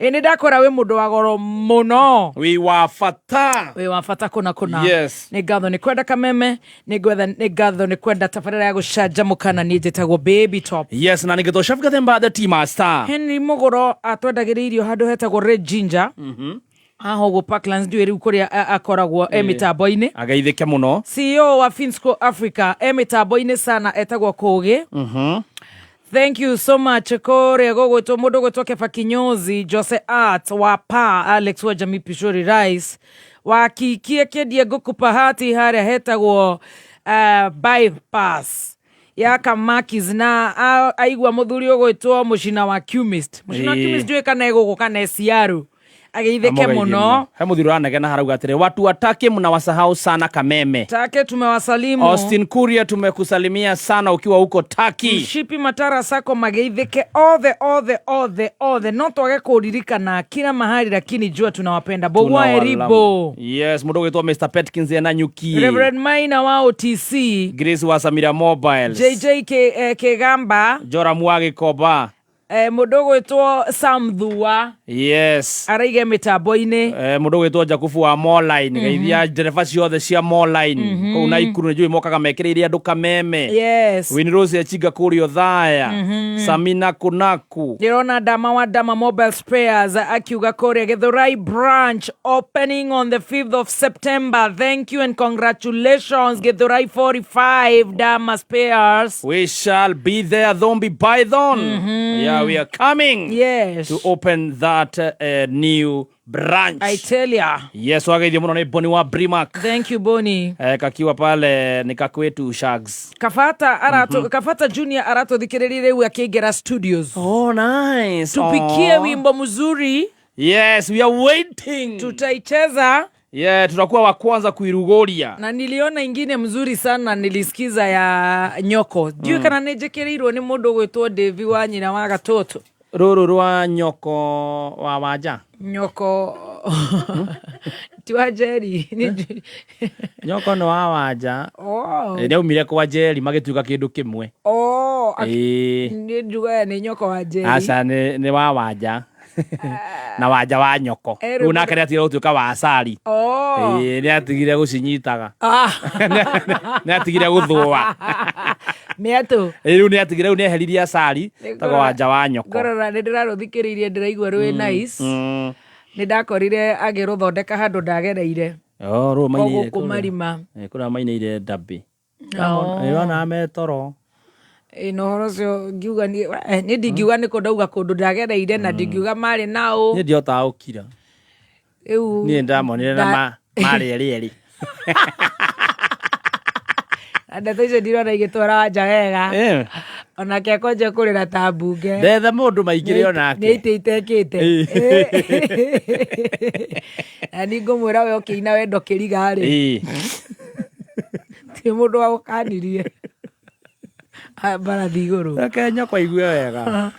Ĩ nĩ ndakwĩra wĩ mũndũ wa goro mũno. Wĩ wa bata. Wĩ wa bata kũna kũna. Yes. Nĩ ngatho nĩ kwenda Kameme, nĩ ngwetha nĩ ngatho nĩ kwenda tabarĩra ya gũcanjamũka na niĩ njĩtagwo Baby Top. Yes, na nĩngĩtwo Chef Gathemba the Tea Master. Henry Mũgũro atwendagĩria irio handũ hetagwo Red Ginger. Haha ũguo Parklands ndiũĩ rĩu kũrĩa akoragwo e mĩtambo-inĩ. Ageithĩke mũno. CEO wa Finsco Africa e mĩtambo-inĩ sana etagwo Kũgĩ. Thank you so much kũrĩa gũgwĩtwo mũndũ ũgwĩtwo Keba Kinyozi, Jose Art wa Pa, Alex wa Jamii Pishori Rice, wa Kiki akĩendia ngũkũ Bahati harĩa hetagwo bypass ya Kamakis na aigua mũthuri ũgwĩtwo Mũcina wa Cumist. Mũcina wa Cumist ndiũĩ kana e gũkũ kana e Ciaru. Ageithĩke mũno. He mũthuri ũranegena harauga atĩrĩ, watu watake mnawasahau sana Kameme. Take tumewasalimu. Austin Kuria tumekusalimia sana ukiwa huko Turkey. Mshipi Matara Sako mageithĩke othe othe othe othe, no twage kũririkana kila mahali, lakini jua tunawapenda. Bogwa Tunawalamu. Eribo. Yes, mũndũ ũgwĩtwo Mr Petkins ena nyuki. Reverend Maina wa OTC. Grace wa Samira Mobiles. JJ Kigamba. Joram wa Gĩkomba. Mũndũ ũgwĩtwo Sam Thua. Yes. Araige mĩtambo-inĩ. Mũndũ ũgwĩtwo Jakubu wa Moline, geithia ndereba ciothe cia Moline kũu Naikuru, nĩ njũĩ mokaga mekĩrĩire andũ Kameme. Yes. Winnie Rose Echinga kũrĩa Othaya. Samina Kunaku. Ndĩrona Dama wa Dama Mobile Spares akiuga kũrĩa Githurai branch opening on the 5th of September. Thank you and congratulations Githurai 45 Dama Spares. We shall be there, Thombi Python. Yeah, we are coming. Yes. To open that new branch. I tell ya. Yes, wageithio mũno nĩ Boni wa Brimac. Thank you Boni. Kakiwa pale ni kakwetu Shags. Kabata arato Kabata Junior aratũthikĩrĩria rĩu akĩingĩra studios. Oh, nice. Tupikie Aw. wimbo mzuri. Yes, we are waiting. Tutaicheza. Yeah, tutakuwa wa kwanza kuirugoria. Na niliona ingine mzuri sana nilisikiza ya nyoko. Ndiũĩ kana nĩ njĩkĩrĩirwo nĩ mũndũ ũgwĩtwo Devi wa nyina wa gatoto. Rũrũ rwa nyoko wa wanja. Nyoko ti wa Njeri. Nyoko nĩ wa wanja. Oh. Nĩ aumire kwa Njeri magĩtuĩka kĩndũ kĩmwe. Oh, Ĩĩ. nĩ njugaga nĩ nyoko wa Njeri. Aca nĩ wa wanja. Na wanja wa nyoko. Rĩu nake nĩ atigire gũtuĩka wa acari. Oh. Ĩĩ, nĩ atigire gũcinyitaga. Ah. Nĩ atigire gũthũa. Mĩatũ. Ĩĩ, rĩu nĩ atigire, rĩu nĩ eheririe acari, tagwo wanja wa nyoko. Ngorora nĩ ndĩrarũthikĩrĩirie ndĩraigua rwĩ nice. Nĩ ndakorire agĩrũthondeka handũ ndagereire. Oh, rũu O mainĩire gũkũ kũrĩa. marima. Ĩĩ, kũrĩa mainĩire ndambĩ. Oh. Ĩĩ, wona metoro. Ĩĩ, na ũhoro ũcio ngiuga niĩ ndingiuga nĩ kũ ndauga kũndũ ndagereire na ndingiuga marĩ naũ. Niĩ ndihotaga gũkira. Rĩu Niĩ ndamonire na marĩ erĩ erĩ. Na ndeto icio ndirona igĩtwara wanja wega. Onake akonja kũrĩra ta mbunge. Ndetha mũndũ maingĩre onake. Nĩ itĩ itekĩte. Na niĩ ngũmwĩra we ũkĩina wendo kĩriga rĩ. Ti mũndũ wa gũkanirie. Mbarathi igũrũ. Reke nyoko aigue wega.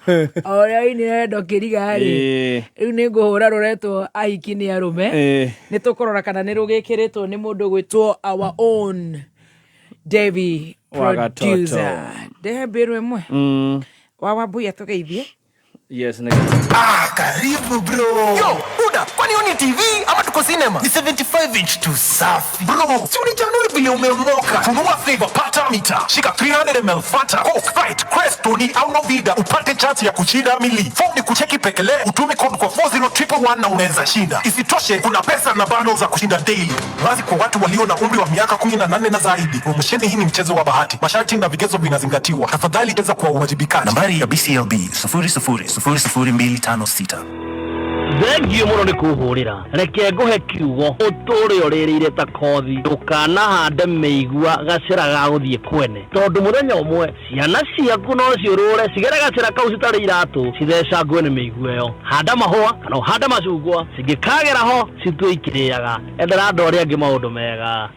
O ũrĩa ũinire wendo kĩriga rĩ. Rĩu nĩ ngũhũra rũretwo ahiki nĩ arũme. Nĩ tũkũrora kana nĩ rũgĩkĩrĩtwo nĩ mũndũ ũgwĩtwo our own Devi Wa gatoto. producer. Ndehe mbĩrũ ĩmwe. Wa Wambui atũgeithie. Yes, nĩ Ah, karibu bro. Yo, Buda, kwani hii ni TV ama tuko cinema? Ni 75 inch tu safi. Bro, si unichanue vile umeomoka. Funua flavor, pata mita. Shika 300 ml Fanta, Coke, Sprite, Crest, Tony au Novida upate chance ya kushinda mili. Form ni kucheki pekele, utume code kwa 40111 na unaweza shinda. Isitoshe, kuna pesa na bundles za kushinda daily. Wazi kwa watu walio na umri wa miaka 18 na zaidi. Promotion hii ni mchezo wa bahati. Masharti na vigezo vinazingatiwa. Tafadhali cheza kwa uwajibikaji. Nambari ya BCLB sufuri sufuri sufuri sufuri mbili tano sita. Thengiũ mũno nĩ kũhũrĩra. Reke ngũhe kiugo ũtũre ũrĩrĩire ta kothi. Ndũkanahande mĩigua gacĩra ga gũthiĩ kwene, tondũ mũthenya ũmwe ciana ciaku no ciũrũre cigere gacĩra kau citarĩ iratũ cithecangwe nĩ mĩigua ĩyo. Handa mahũa kana ũhande macungwa, cingĩkagera ho citue ikĩrĩaga. Endera andũ arĩa angĩ maũndũ mega.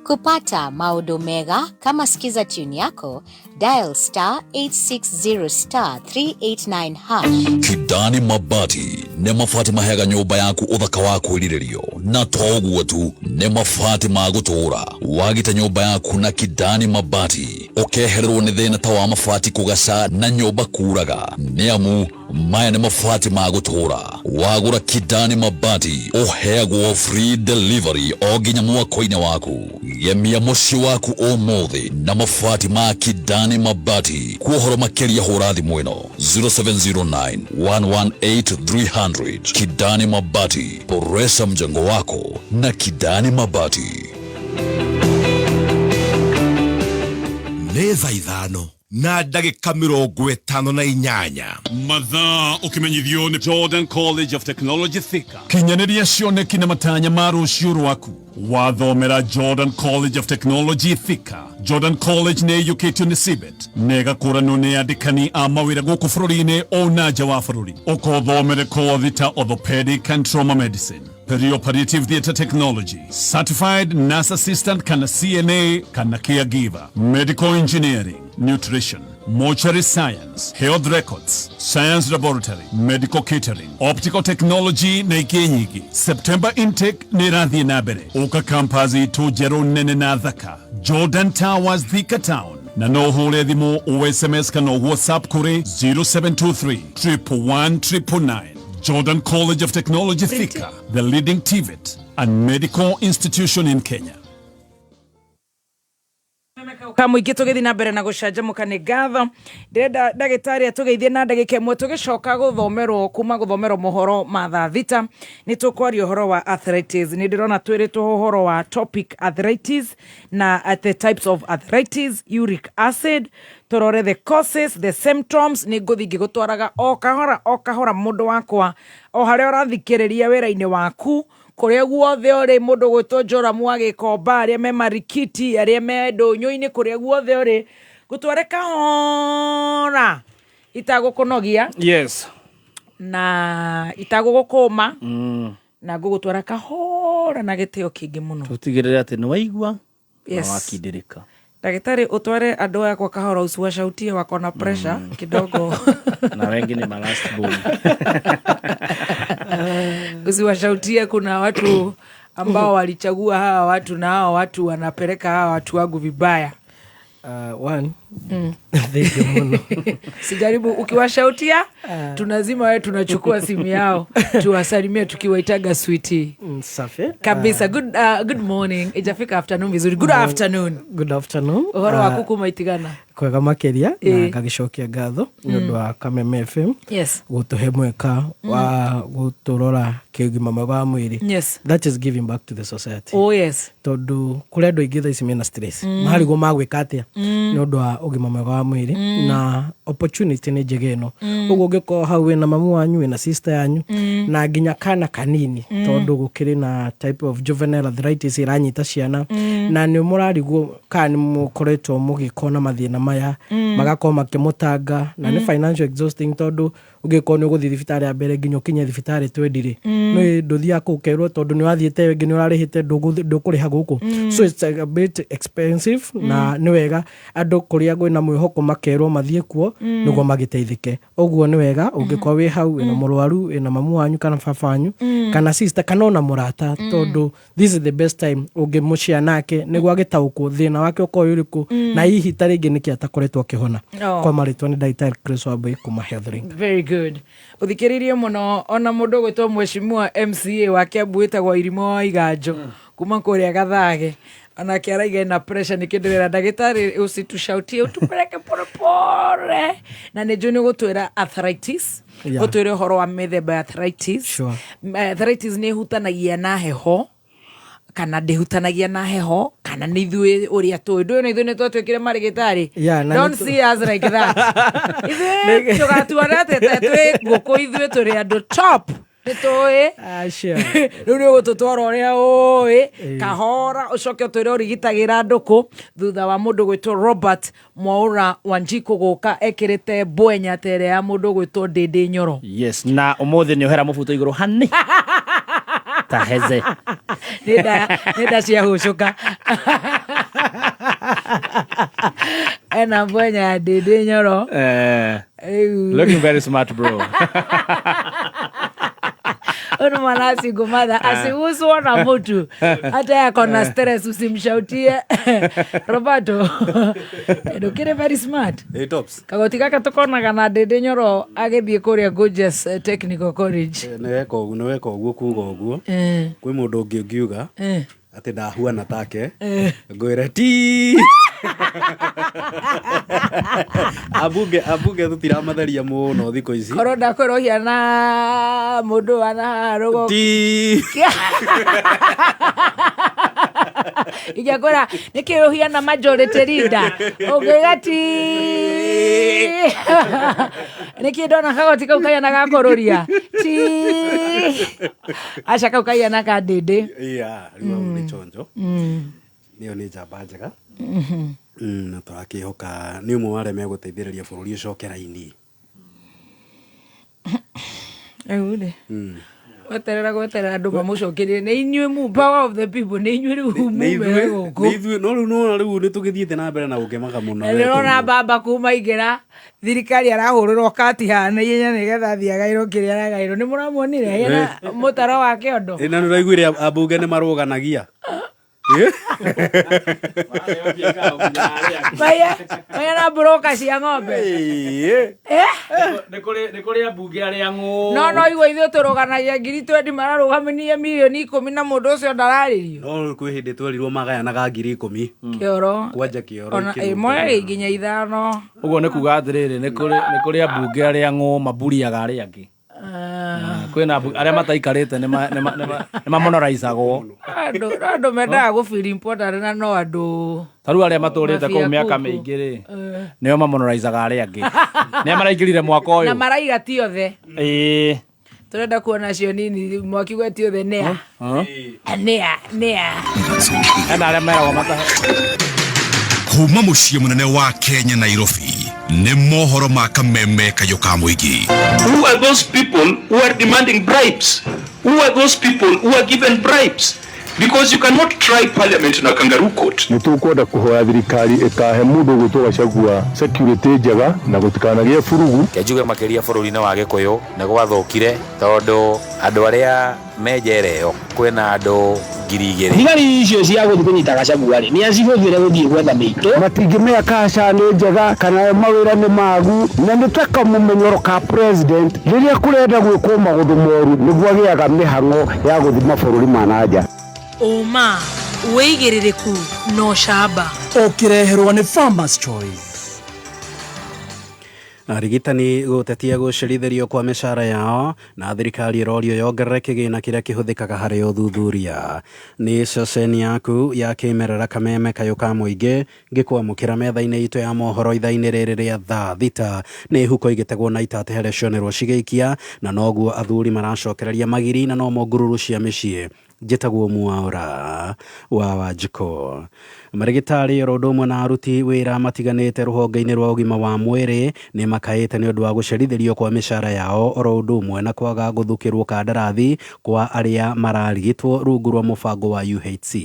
Kupata maũndũ mega kama Skiza tune yako, Dial star 860 star 389 hash. Kidani Mabati nĩ mabati maheaga nyũmba yaku ũthaka wa kwĩrirĩrio, na to ũguo tu, nĩ mabati ma gũtũũra. Wagita nyũmba yaku na Kidani Mabati ũkehererwo nĩ thĩna ta wa mabati kũgaca na nyũmba kuraga, nĩ amu maya nĩ mabati ma gũtũũra. Wagũra Kidani Mabati ũheagwo free delivery o nginya mwako-inĩ waku. Gemia mũciĩ waku ũmũthĩ na mabati ma Kidani Mabati. Kwa ũhoro makĩria hũra thimũ ĩno 0709 118 300. Kidani Mabati, boresha mjengo wako na Kidani Mabati. Nĩ thaa 5 na ndagĩka 58. Mathaa ũkĩmenyithio nĩ Jordan College of Technology Thika. Kinyanĩria cioneki na matanya ma rũciũ rwaku wathomera Jordan College of Technology Thika. Jordan College nĩ ĩiyũkĩtio nĩ CBET na ĩgakũranwo nĩ andĩkani a mawĩra gũkũ bũrũri-inĩ ona nja wa bũrũri. Ũkothomere kothi ta orthopedic and trauma medicine, perioperative theatre technology, certified nurse assistant kana CNA kana caregiver, medical engineering, nutrition, mortuary science, health records, science laboratory, medical catering, optical technology na ingĩ nyingĩ. September intake nĩ ĩrathiĩ na mbere. Ũka campus itũ njerũ nene na thaka, Jordan Towers, Thika Town, na no ũhũre thimũ o SMS kana o WhatsApp kũrĩ 0723 111 999. Jordan College of Technology Thika, the leading TVET and medical institution in Kenya. Kamũingĩ tũgĩthiĩ na mbere na gũcanjamũka nĩ ngatho. Ndĩrenda ndagĩtarĩ atũgeithie na ndagĩka ĩmwe tũgĩcoka gũthomerwo kuma gũthomerwo mohoro ma thaa 6. Nĩ tũkwaria ũhoro wa arthritis. Nĩ ndĩrona twĩrĩtwo ũhoro wa topic arthritis na at the types of arthritis, uric acid, tũrore the causes, the symptoms. Nĩ ngũthiĩ ngĩgũtwaraga o kahora o kahora, mũndũ wakwa, o harĩa ũrathikĩrĩria wĩra-inĩ waku, kũrĩa guothe ũrĩ, mũndũ gwĩtwo Joramu wa Gĩkomba, arĩa me Marikiti, arĩa me ndũnyũ-inĩ, kũrĩa guothe ũrĩ, ngũtware kahora itagũkũnogia na itagũgũkũma, na ngũgũtwara kahora na gĩtĩo kĩingĩ mũno. Tũtigĩrĩre atĩ nĩ waigua na wakindĩrĩka. Ndagĩtarĩ, ũtware andũ akwa kahora, usiwashautie, wako na pressure kidogo. Na wengi ni malast born. Usiwashautie, kuna watu ambao walichagua hawa watu na hawa watu wanapeleka hawa watu wangu vibaya. One, thank you muno. Sijaribu, ukiwashautia tunazima wewe, tunachukua simu yao tuwasalimie tukiwaitaga sweetie. Safi. Kabisa. Good morning. Ijafika afternoon vizuri. Good afternoon. Good afternoon. Ũhoro waku kuma itigana? Kwega makĩria, na ngagĩcokia ngatho nĩ ũndũ wa Kameme FM gũtũhe mweka wa gũtũrora kĩũgima mwega wa mwĩrĩ. That is giving back to the society. Oh yes. Tondũ kũrĩ andũ aingĩ thaa ici mena stress, marigwo magwĩka atĩa nĩ ũndũ wa ũgima mwega wa mwĩrĩ, na opportunity nĩ njega ĩno. Ũguo ũngĩkorwo hau wĩna mamu wanyu, wĩna sister yanyu, na nginya kana kanini, tondũ gũkĩrĩ na type of juvenile arthritis ĩranyita ciana, na nĩ mũrarigwo kana nĩ mũkoretwo mũgĩkorwo na mathĩna maya, magakorwo makĩmũtanga, na nĩ financial exhausting, tondũ ũngĩkorwo nĩ ũgũthiĩ thibitarĩ ya mbere nginya ũkinye thibitarĩ twendi rĩ, nĩ ndũthiaga kũu ũkerwo tondũ nĩ ũrathiĩte ĩngĩ nĩ ũrarĩhĩte, ndũkũrĩha gũkũ. So it's a bit expensive, na nĩ wega andũ kũrĩa kwĩna mwĩhoko makerwo mathiĩ kuo nĩguo magĩteithĩke. Ũguo nĩ wega ũngĩkorwo wĩ hau wĩna mũrwaru, wĩna mamu wanyu kana baba wanyu kana sister kana ona mũrata, tondũ this is the best time ũngĩmũshare nake nĩguo agĩtaũkwo thĩna wake ũkorwo wĩ ũrĩkũ, na hihi ta rĩngĩ nĩkĩ atakoretwo akĩhona. Kwa marĩtwa nĩ ndagĩtarĩ Chris Wambui kuma Health Link. Very good. Ũthikĩrĩrie mũno ona mũndũ ũgwĩtwo mheshimiwa MCA wa Kiambu wĩtagwo Irimũ wa Iganjo kuma kũrĩa Gathage, onake araiga ena pressure. Nĩkĩ ndĩrera ndagĩtarĩ usitushautie, utupeleke polepole, na nĩ njũĩ nĩ ũgũtwĩra arthritis, ũtwĩre ũhoro wa mĩthemba ya arthritis. Arthritis nĩ ĩhutanagia na heho kana ndĩhutanagia na heho, kana nĩ ithuĩ ũrĩa tũĩ ndũĩ na ithuĩ nĩ twatuĩkire marĩgĩtarĩ? Yeah, na Don't see us like that. Ithuĩ tũgatuona atĩ ta twĩ ngũkũ, ithuĩ tũrĩ andũ top, nĩ tũĩ. Rĩu nĩ ũgũtũtwara ũrĩa ũĩ kahora, ũcoke ũtwĩre ũrigitagĩra andũ kũ, thutha wa mũndũ gwĩtwo Robert Mwaũra Wanjikũ gũka ekĩrĩte mbwenya ta ĩrĩa ya mũndũ gwĩtwo Ndĩndĩ Nyoro. Yes, na ũmũthĩ nĩ ũhera mũbuto igũrũ hani ta heze. Nĩ nda ciahũcũka. Ena mbwenya ya Ndĩndĩ Nyoro. Rĩu Looking very smart, bro. Huyu ni mwana single mother, asiuswa na mtu hata yako na stress, usimshautie. Roberto, ndukire very smart. Hey, tops. Kagoti gaka tukonaga na Ndĩndĩ Nyoro agĩthiĩ kũrĩa Gorgeous Technical College. Nĩ weka ũguo kuga ũguo. Kwĩ mũndũ ũngĩ ũngiuga atĩ ndahuana take, ngwĩre ti ambunge tũtiramatheria mũno thikũ ici. Korwo ndakwĩrwo ũhiana mũndũ wana haha rũgongo. Ti. Ingĩakwĩra nĩkĩ ũhiana majority leader, ũngĩga ti. Nĩkĩ ndona kagoti kau kahiana ga kũrũria? Ti. Aca, kau kahiana ka Ndĩndĩ. Yeah, rĩu hau nĩ chonjo. Nĩyo nĩ njamba njega. Na tũrakĩhoka nĩ ũmwe wa arĩa megũteithĩrĩria bũrũri ũcoke raini. Rĩu rĩ, gweterera gweterera andũ mamũcokerie nĩ inyuĩ mu power of the people, nĩ inyuĩ rĩu Nĩ mumere ithuĩ gũkũ. Nĩ ithuĩ, no rĩu nĩwona rĩu nĩ tũgĩthiĩte na mbere na gũkĩmaka mũno. Na ndĩrona baba kuma ingĩra thirikari arahũrĩrwo kati haha na ihenya nĩgetha athiĩ agaĩrwo kĩrĩa aragaĩrwo. Nĩ mũramuonire hena mũtaro wa kĩondo? Ĩ, na nĩ ũraiguire ambunge nĩ marũganagia. Maya maya na mburoka cia ng'ombe. Eh? Nĩ kũrĩ ambunge arĩa ng'ũ. No igua ithuĩ tũrũganagia 20,000, mararũgamania mirioni 10 na mũndũ ũcio ndararĩrio. No kwĩ hĩndĩ twerirwo magayanaga 10,000. Kĩoro. Kwanja kĩoro. Ona ikĩrutwo. moyaga nginya 5. Ũguo nĩ kuga atĩrĩrĩ, nĩ kũrĩ ambunge arĩa ng'ũ maburiaga arĩa angĩ. Kwĩna arĩa mataikarĩte nĩ mamonoraicagwo. Andũ mendaga gũ feel important na no andũ Ta rĩu arĩa matũrĩte kũu mafia mĩaka kuku. mĩingĩ rĩ, nĩo mamonoraicaga arĩa angĩ, nĩa maraingĩrire mwaka Na ũyũ. maraiga ti othe. Ĩĩ. Tũrenda kuona cio nini mwakiuga ti othe nĩa nĩa nĩa. Hena arĩa meragwo matahe. Kuma mũciĩ mũnene wa Kenya, Nairobi, nĩ mohoro ma kameme kayũ ka mũingĩ. Who are those people who are demanding bribes? Who are those people who are given bribes? Because you cannot try parliament na kangaroo court. Nä tå kwenda kå hoya thirikari ĩkahe mũndũ ũgwĩtwo Gachagua security njega na gũtikanagĩe burugu. Ke njuge makiria bũrũri-inĩ wa Gĩkũyũ nĩ gwathũkire tondũ andũ arĩa me njera ĩyo kwĩna andũ 2,000. Thigari icio cia gũthiĩ kũnyita Gachagua rĩ, nĩ acihũthĩre gũthiĩ gwetha mĩitũ. Matingĩmenya kaca nĩ njega kana mawĩra nĩ magu, na nĩ ta kamũmenyero ka president rĩrĩa kũrenda gwĩkwo maũndũ moru nĩguo agĩaga mĩhang'o ya gũthiĩ mabũrũri ma na nja. Ũma, wĩigĩrĩrĩku na ũcamba. Ũkĩreherwo nĩ Farmers Choice. Arigitani gũtetia gũcerithĩrio kwa mĩcara yao, na thirikari ĩrorio yongerere kĩgĩna kĩrĩa kĩhũthĩkaga harĩ ũthuthuria. Nĩ ceceni yaku ya kĩmerera kameme kayũ ka mũingĩ, ngĩkwamũkĩra metha-inĩ itũ ya mohoro ithaa-inĩ rĩrĩ rĩa thaa 6. Nĩ huko igĩtegwo na itate harĩa cionerwo cigĩikia, na noguo athuri maracokereria magiri na nomo ngururu cia mĩciĩ. Njĩtagwo Mwaũra wa Wanjikũ. Marĩgĩtarĩ oro ũndũ ũmwe na aruti wĩra matiganĩte rũhonge-inĩ rwa ũgima wa mwĩrĩ nĩ makaĩte nĩ ũndũ wa gũcerithĩrio kwa mĩcara yao oro ũndũ ũmwe na kwaga gũthukĩrwo kandarathi kwa arĩa mararigitwo rungu rwa mũbango wa UHC.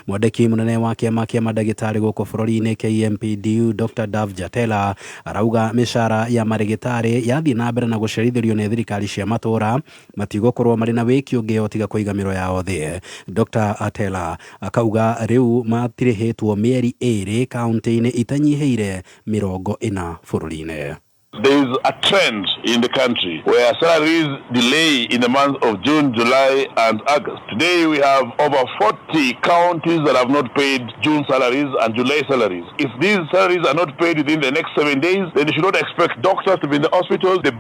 Mwandĩki mũnene wa kĩama kĩa mandagĩtarĩ gũkũ bũrũri-inĩ KMPDU, Dr. Dav Jatela, arauga mĩcara ya marĩgĩtarĩ yathiĩ na mbere na gũcerithĩrio nĩ thirikari cia matũra matigũkorwo marĩ na wĩki ũngĩ o tiga kũiga mĩro yao thĩ. Dr. Atela akauga rĩu matirĩhĩtwo mĩeri 2 kaunti-inĩ itanyihĩire 40 bũrũri-inĩ. There is a trend in the country where salaries delay in the months of June, July, and August. Today we have over 40 counties that have not paid June salaries and July salaries. If these salaries are not paid within the next 7 days, then you should not expect doctors to be in the hospitals. The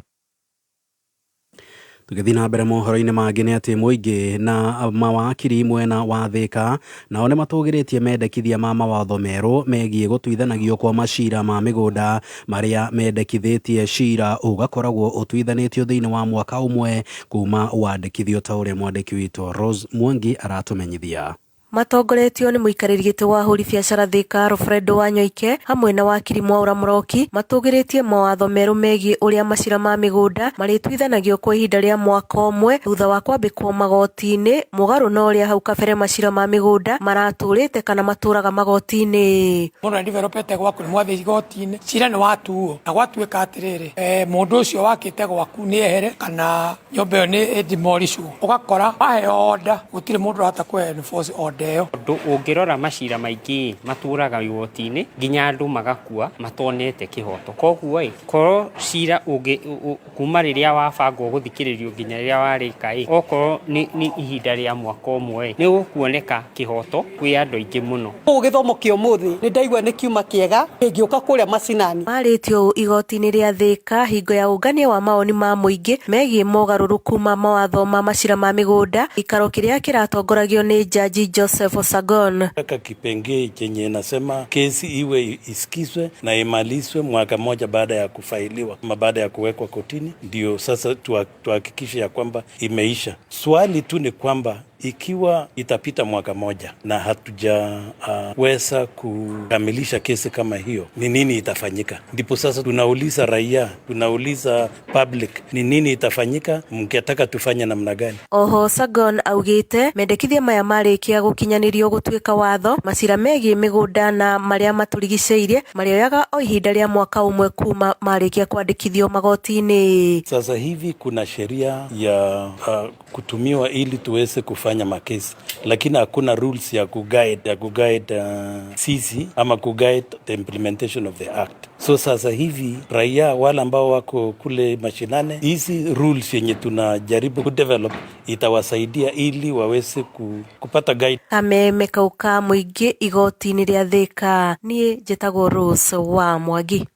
Tũgĩthiĩ na mbere mohoro-inĩ mangĩ nĩ atĩ mũingĩ na mawakiri mwena wa Thĩka nao nĩ matũgĩrĩtie mendekithia ma mawatho merũ megiĩ gũtuithanagio kwa macira ma mĩgũnda, marĩa mendekithĩtie cira ũgakoragwo ũtuithanĩtio thĩinĩ wa mwaka ũmwe kuma wandĩkithio, ta ũrĩa mwandĩki witũ Rose Mwangi aratũmenyithia. Matongoretio nĩ mũikarĩri gĩtĩ wa ahũri biacara Thika Alfredo Wanyoike hamwe na wakiri Mwaura Mũroki matũgĩrĩtie mawatho merũ megiĩ ũrĩa macira ma mĩgũnda marĩtuithanagio kwa ihinda rĩa mwaka ũmwe thutha wa kwambĩkwo magoti-inĩ mũgarũ na ũrĩa hau kabere macira ma mĩgũnda maratũrĩte kana matũraga magoti-inĩ. Mũndũ nĩ gwaku nĩ mwathiĩ igoti-inĩ cira nĩ watuo na gwatuĩka atĩrĩrĩ mũndũ ũcio wakĩte gwaku nĩ ehere kana nyũmba ĩyo nĩ ĩdemolishwo ũgakora waheo order gũtirĩ mũndũ ũrahota kũ enforce order ĩyo. Ũndũ ũngĩrora macira maingĩ matũraga igoti-inĩ nginya andũ magakua matonete kĩhoto. Koguo ĩ korwo cira ũngĩ kuma rĩrĩa wabangwo gũthikĩrĩrio nginya rĩrĩa warĩka ĩ okorwo nĩ ihinda rĩa mwaka ũmwe ĩ nĩ gũkuoneka kĩhoto kwĩ andũ aingĩ mũno. Kũu gĩthomo kĩa ũmũthĩ nĩ ndaigua nĩ kiuma kĩega kĩngĩũka kũrĩa macinani. Marĩtio ũũ igoti-inĩ rĩa Thika hingo ya ũngania wa mawoni ma mũingĩ megiĩ mogarũrũku ma mawatho ma macira ma mĩgũnda gĩikaro kĩrĩa kĩratongoragio nĩ Jaji Joseph Osagon. Weka kipengee chenye nasema kesi iwe isikizwe na imalizwe mwaka moja baada ya kufailiwa ama baada ya kuwekwa kotini, ndio sasa tuhakikishe ya kwamba imeisha. Swali tu ni kwamba ikiwa itapita mwaka moja na hatujaweza kukamilisha kesi kama hiyo, ni nini itafanyika? Ndipo sasa tunauliza raia, tunauliza public, ni nini itafanyika, mkitaka tufanye namna gani? Oho Sagon augite mendekithia maya marĩkia gũkinyanĩrio gũtuĩka watho macira megiĩ mĩgũnda na marĩa matũrigicĩirie marĩoyaga o ihinda rĩa mwaka ũmwe kuma marĩkia kwandĩkithio magoti-inĩ. Sasa hivi kuna sheria ya kutumiwa ili tuweze kufanya makesi, lakini hakuna rules ya kuguide sisi ama kuguide the implementation of the act. So sasa hivi raia wale ambao wako kule mashinani, hizi rules yenye tunajaribu kudevelop itawasaidia ili waweze kupata guide. Kameme kauka mũingĩ igoti-inĩ rĩa Thika. Niĩ njĩtagwo Rose wa Mwangi.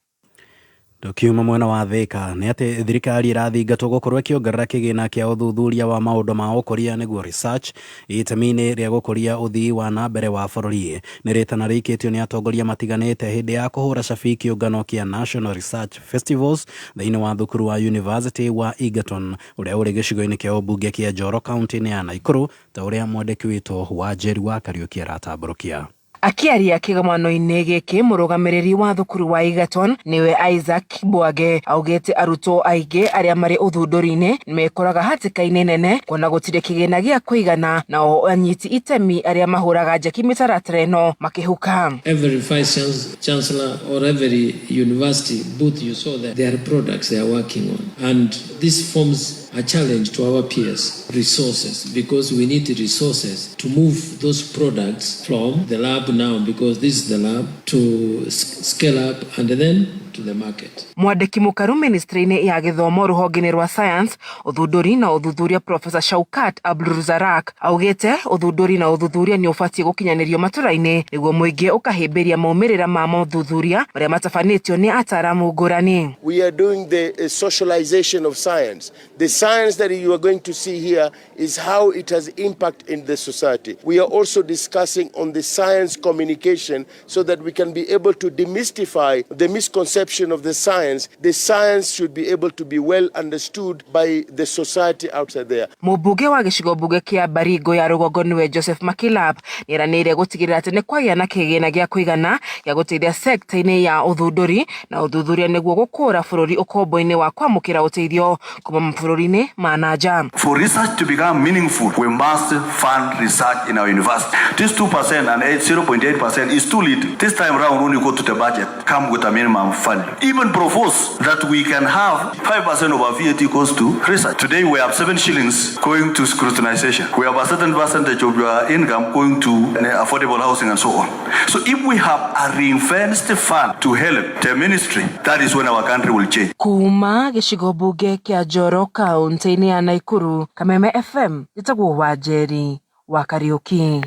Tukiuma mwena wa Thika nĩ atĩ thirikari ĩrathingatwo gũkorwo ĩkĩongerera kĩgĩna kĩa ũthuthuria wa maũndũ ma ũkũria nĩguo research itemi-inĩ rĩa gũkũria ũthii wa na mbere wa bũrũri. Nĩ rĩtana rĩikĩtio nĩ atongoria matiganĩte hĩndĩ ya kũhũra cabi kĩũngano kĩa National Research Festivals thĩinĩ wa thukuru wa University wa Egerton ũrĩa ũrĩ gĩcigo-inĩ kĩa ũmbunge kĩa Njoro kaunti-inĩ ya Nakuru, ta ũrĩa mwandĩki witũ wa Njeri wa Kariũki aratambũrũkia. Akiaria kĩgomano-inĩ gĩkĩ mũrũgamĩrĩri wa thukuru wa Egerton niwe Isaac Bwage augĩte arutwo aingĩ arĩa marĩ ũthundũri-inĩ mekoraga hatĩka-inĩ nene kuona gũtirĩ kĩgĩna gĩa kũigana nao anyiti itemi arĩa mahũraga njeki mĩtaratara ĩno makĩhuka. Every vice chancellor or every university booth you saw there, there are products they are working on, and this forms a challenge to our peers, resources, because we need resources to move those products from the lab now, because this is the lab, to scale up and then to the market. Mwandĩki mũkaru ministry-inĩ ya gĩthomo rũhonge-inĩ rwa science ũthundũri na ũthuthuria Professor Shaukat Abdulrazak augĩte ũthundũri na ũthuthuria nĩ ũbatiĩ gũkinyanĩrio matũra-inĩ nĩguo mũingĩ ũkahĩmbĩria maumĩrĩra ma mothuthuria marĩa matabanĩtio nĩ ataaramu ngũrani. We are doing the socialization of science. The science that you are going to see here is how it has impact in the society. We are also discussing on the science communication so that we can be able to demystify the misconception of the science. The science should be able to be well understood by the society outside there. Mũmbunge wa gĩcigo mbunge kĩa Baringo ya rũgongo nĩwe Joseph Makilap nĩeranĩire gũtigĩrĩra atĩ nĩ kwagĩa na kĩgĩna gĩa kũigana gĩa gũteithia sekta-inĩ ya ũthundũri na ũthuthuria nĩguo gũkũra bũrũri ũkombo-inĩ wa kwamũkĩra ũteithio kuma mabũrũri-inĩ ma na nja. For research to become meaningful, we must fund research in our university. This 2% and 0.8% is too little. This time round, when you go to the budget, come with a minimum funding. Even propose that we can have 5% of our VAT goes to research. Today we have 7 shillings going to scrutinization. We have a certain percentage of your income going to affordable housing and so on. So if we have a ring-fenced fund to help the ministry, that is when our country will change. Kuma gĩcigo mbunge kĩa Njoro kaunti-inĩ ya Nakuru, Kameme FM, njĩtagwo Wanjeri wa Kariũki.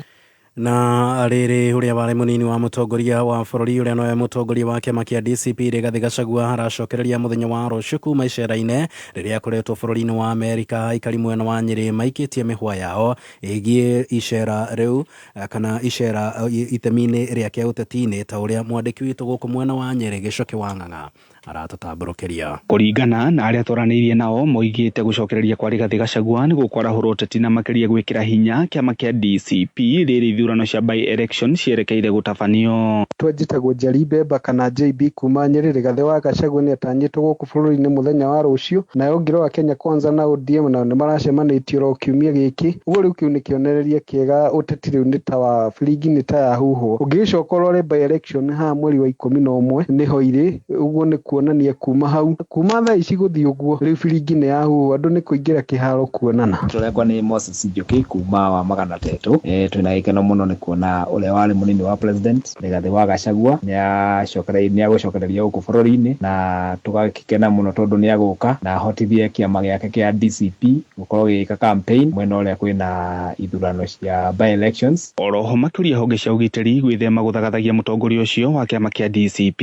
Na rĩrĩ ũrĩa warĩ mũnini wa mũtongoria wa bũrũri ũrĩa nowe mũtongoria wa kĩama kĩa DCP Rigathĩ Gachagua aracokereria mũthenya wa rũciũ kuma icera-inĩ rĩrĩa akoretwo bũrũri-inĩ wa Amerika. Aikari mwena wa Nyĩrĩ maikĩtie mĩhwa yao ĩgiĩ icera rĩu kana icera itemi-inĩ rĩake ũteti-inĩ, ta ũrĩa mwandĩki witũ gũkũ mwena wa Nyĩrĩ Gĩcoke wa Ng'ang'a Aratũtambũrũkĩria. Kũringana na arĩa twaranĩirie nao, moigĩte gũcokereria kwa Rigathĩ Gachagua nĩ gũkwarahũra ũteti na makĩria gwĩkĩra hinya kĩama kĩa DCP rĩrĩ ithurano cia by election cierekeire gũtabanio. Njĩtagwo Njeri Bemba kana JB kuma Nyeri. Rigathĩ wa Gachagua nĩatanyĩtwo gũkũ bũrũri-inĩ mũthenya wa rũciũ, nayo ũngĩrora Kenya Kwanza na ODM nao nĩmaracemanĩtie oro kiumia gĩkĩ. Ũguo rĩu kĩu nĩ kĩonereria kĩega, ũteti rĩu nĩ ta wa biringi, nĩ ta yahuhwo. Ũngĩgĩcoka ũrore by election haha mweri wa 11 nĩho irĩ, ũguo nĩ kuonania kuma hau, kuma thaa ici gũthiĩ ũguo, rĩu biringi nĩ yahuhwo, andũ nĩ kũingĩra kĩharo kuonana. Rĩtwa rĩakwa nĩ Moses Njoki kuma wa Magana Tetũ. Twĩna gĩkeno mũno nĩ kuona ũrĩa warĩ mũnini wa president Rigathĩ wa Gachagua nĩ agũcokereria gũkũ bũrũri-inĩ, na tũgakĩkena mũno tondũ nĩ agũka na ahotithie kĩama gĩake kĩa DCP gũkorwo gĩgĩka campaign mwena ũrĩa kwĩna ithurano cia by elections. Oroho makĩũria honge cia ũgitĩri gwĩthema gũthagathagia mũtongoria ũcio wa kĩama kĩa DCP.